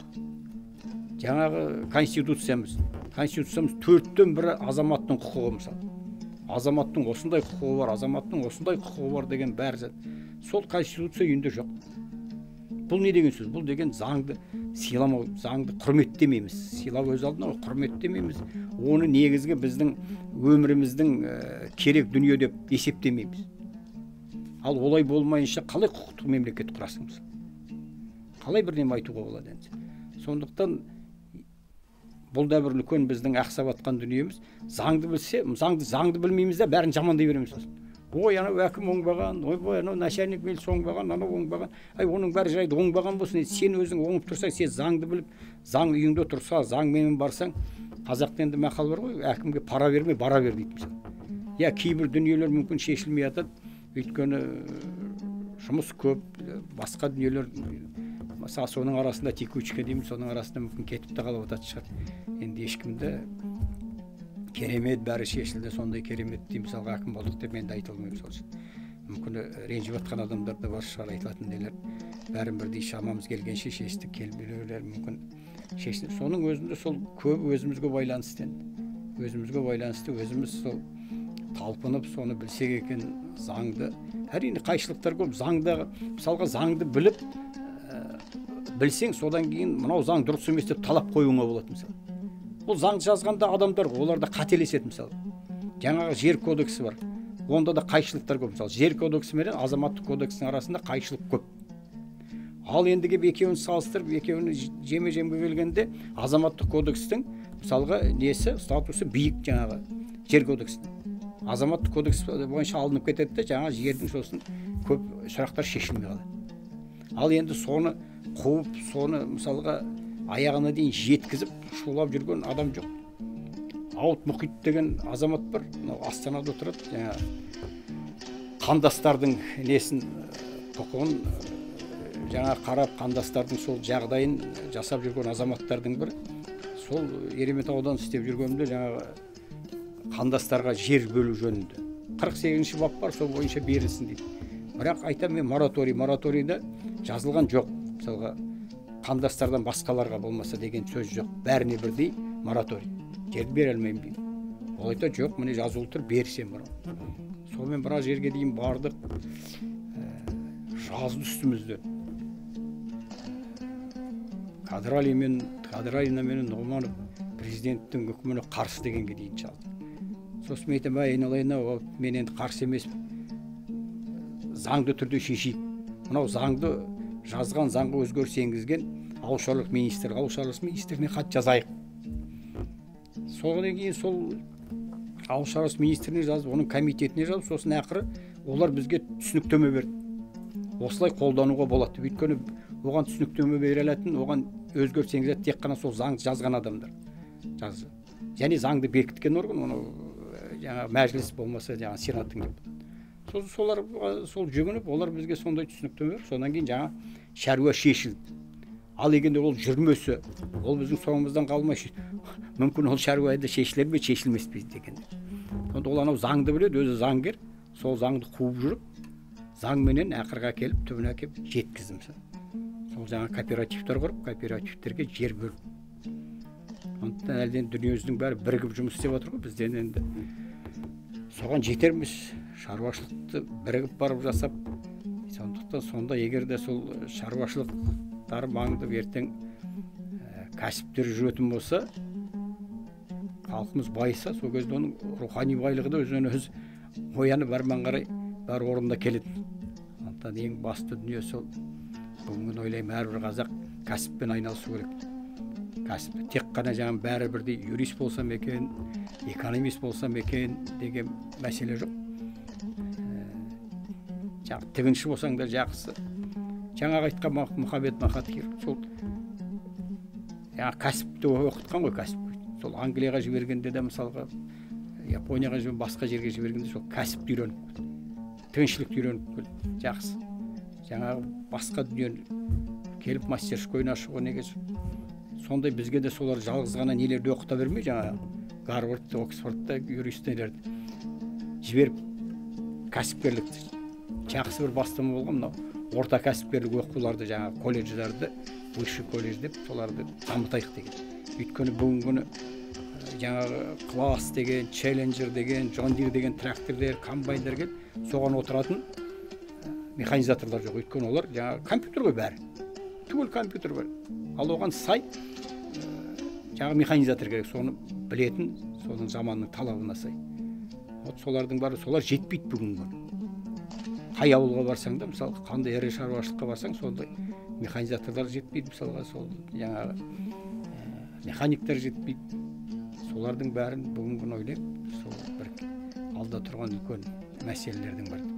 Жаңағы конституциямыз, конституциямыз 1/4 азаматтың құқығы мысалы. Азаматтың осындай құқығы бар, азаматтың осындай құқығы бар деген бәрі. Сол конституция үйінде жоқ. Бұл не деген сөз? Бұл деген заңды сыйламау, заңды құрметтемейміз. Сыйлау өз алдына, құрметтемейміз. Оны негізгі біздің өміріміздің керек дүние деп есептемейміз. Ал олай болмайынша қалай құқықтық мемлекет құрасың? Қалай бірдеме айтуға болады енді? Сондықтан бұл да бір үлкен біздің ақсап атқан дүниеміз. Заңды білсе, заңды білмейміз де бәрін жамандай береміз сосын. Ой, анау әкім оңбаған, ойбай, анау начальник милиция оңбаған, анау оңбаған. Ай, оның бәрі жайды оңбаған болсын. Сен өзің оңып тұрсаң, сен заңды біліп, заң үйіңде тұрса, заңменен барсаң, қазақта енді мақал бар ғой, әкімге пара берме, бара бер дейді мысалы. Я кейбір дүниелер мүмкін шешілмей жатады, өйткені жұмыс көп, басқа дүниелер, мысалы соның арасында текучка дейміз, соның арасында мүмкін кетіп те қалып жататын шығар. Енді ешкімді керемет бәрі шешілді, сондай керемет деймін, мысалға әкім болдық деп мен де айта алмаймын сол үшін. Мүмкін ренжіп жатқан адамдар да бар шығар, айтылатын нелер. Бәрін бірдей шамамыз келгенше шештік, келбеулер мүмкін шешті. Соның өзінде сол көп өзімізге байланысты енді. Өзімізге байланысты, өзіміз сол талпынып соны білсек екен заңды. Әрине қайшылықтар көп, заңдағы, мысалға заңды біліп, білсең, содан кейін мынау заң дұрыс емес деп талап қоюыңа болады мысалы. Бұл заңды жазғанда адамдар, олар да қателеседі мысалы. Жаңағы жер кодексі бар. Онда да қайшылықтар көп мысалы. Жер кодексі менен азаматтық кодекстің арасында қайшылық көп. Ал енді кеп екеуін салыстырып, екеуін жеме-жемге келгенде азаматтық кодекстің мысалға несі, статусы биік жаңағы жер кодексінің. Азаматтық кодекс бойынша алынып кетеді де, жаңа жердің сосын көп сұрақтар шешілмей қалады. Ал енді соны қуып, соны мысалға аяғына дейін жеткізіп, шулап жүрген адам жоқ. Ауыт Мұхит деген азамат бар, мынау Астанада отырады, жаңа қандастардың несін, құқығын жаңа қарап, қандастардың сол жағдайын жасап жүрген азаматтардың бірі. Сол Ерейментаудан істеп жүргенімде жаңағы қандастарға жер бөлу жөнінде 48-ші бап бар, сол бойынша берілсін дейді. Бірақ айтамын мен мораторий, мораторийда жазылған жоқ. Мысалға қандастардан басқаларға болмаса деген сөз жоқ. Бәріне бірдей мораторий. Жерді бере алмаймын дейді. Ол айтады, жоқ, міне жазулы тұр, берсем бар. Сонымен біраз жерге дейін бардық. Жазды үстімізден. Қадыралина мен Нұғыманов президенттің үкіміне қарсы дегенге дейін жазды. Сосын мен айтамын, айналайын, мен енді қарсы емеспін. Заңды түрде шешейік. Мынау заңды жазған, заңға өзгеріс енгізген ауыл шаруашылық министрі, ауыл шаруашылық министріне хат жазайық. Содан кейін сол ауыл шаруашылық министріне жазып, оның комитетіне жазып, сосын ақыры олар бізге түсініктеме берді. Осылай қолдануға болады деп. Өйткені оған түсініктеме бере алатын, оған өзгеріс енгізетін тек қана сол заңды жазған адамдар жазды. Және заңды бекіткен орган, оны жаңа мәжіліс болмаса жаңа сенаттың деп. Сосын солар сол жүгініп, олар бізге сондай түсініктеме беріп, содан кейін жаңа шаруа шешілді. Ал егер ол жүрмесе, ол біздің соңымыздан қалмай, мүмкін ол шаруа енді шешілер ме, шешілмес пе деген. Сонда ол анау заңды біледі, өзі заңгер, сол заңды қуып жүріп, Заңменен ақырға келіп, түбіне әкеліп жеткіздім. Сол жаңа кооперативтер құрып, кооперативтерге жер бөліп. Сондықтан әлден дүниежүзінің бәрі бірігіп жұмыс істеп отыр ғой, бізден енді соған жетерміз. Шаруашылықты бірігіп барып жасап, сондықтан сонда егер де сол шаруашылықтар маңды ертең кәсіптер жүретін болса, халқымыз байыса, сол кезде оның рухани байлығы да өзінен өзі оянып әрмен қарай бәрі орнына келеді. Сондықтан ең басты дүние сол. Бүгін ойлаймын, әрбір қазақ кәсіппен айналысу керек. Кәсіп тек қана жаңа бәрі бірдей юрист болсам екен, экономист болсам екен деген мәселе жоқ. Жаңа тігінші болсаң да жақсы. Жаңағы айтқан Мұхаммед Махатхир сол жаңа кәсіпті оқытқан ғой, кәсіп. Сол Англияға жібергенде де, мысалға, Японияға жіберген, басқа жерге жібергенде сол кәсіпті үйреніп келді, тігіншілікті үйреніп келді. Жақсы. Жаңағы басқа дүниені келіп мастерскойын ашуға неге сондай бізге де солар жалғыз ғана нелерді оқыта бермей, жаңағы Гарвардта, Оксфордта юристтерді жіберіп кәсіпкерлікті жақсы бір бастама болған мынау орта кәсіпкерлік оқуларды, жаңағы колледждерді, высший колледж деп соларды дамытайық деген. Өйткені бүгінгі күні жаңағы Класс деген, Челленджер деген, Джон Дир деген тракторлер, комбайндар келіп, соған отыратын механизаторлар жоқ. Өйткені олар жаңағы компьютер ғой бәрі. Түгел компьютер бар. Ал оған сай жаңағы механизатор керек, соны білетін, соның заманның талабына сай. Вот солардың бәрі, солар жетпейді бүгінгі күні. Қай ауылға барсаң да, мысалы, қандай ірі шаруашылыққа барсаң, сондай механизаторлар жетпейді, мысалға, сол жаңағы механиктер жетпейді. Солардың бәрін бүгінгі күні ойлаймын, сол бір алда тұрған үлкен мәселелердің бірі.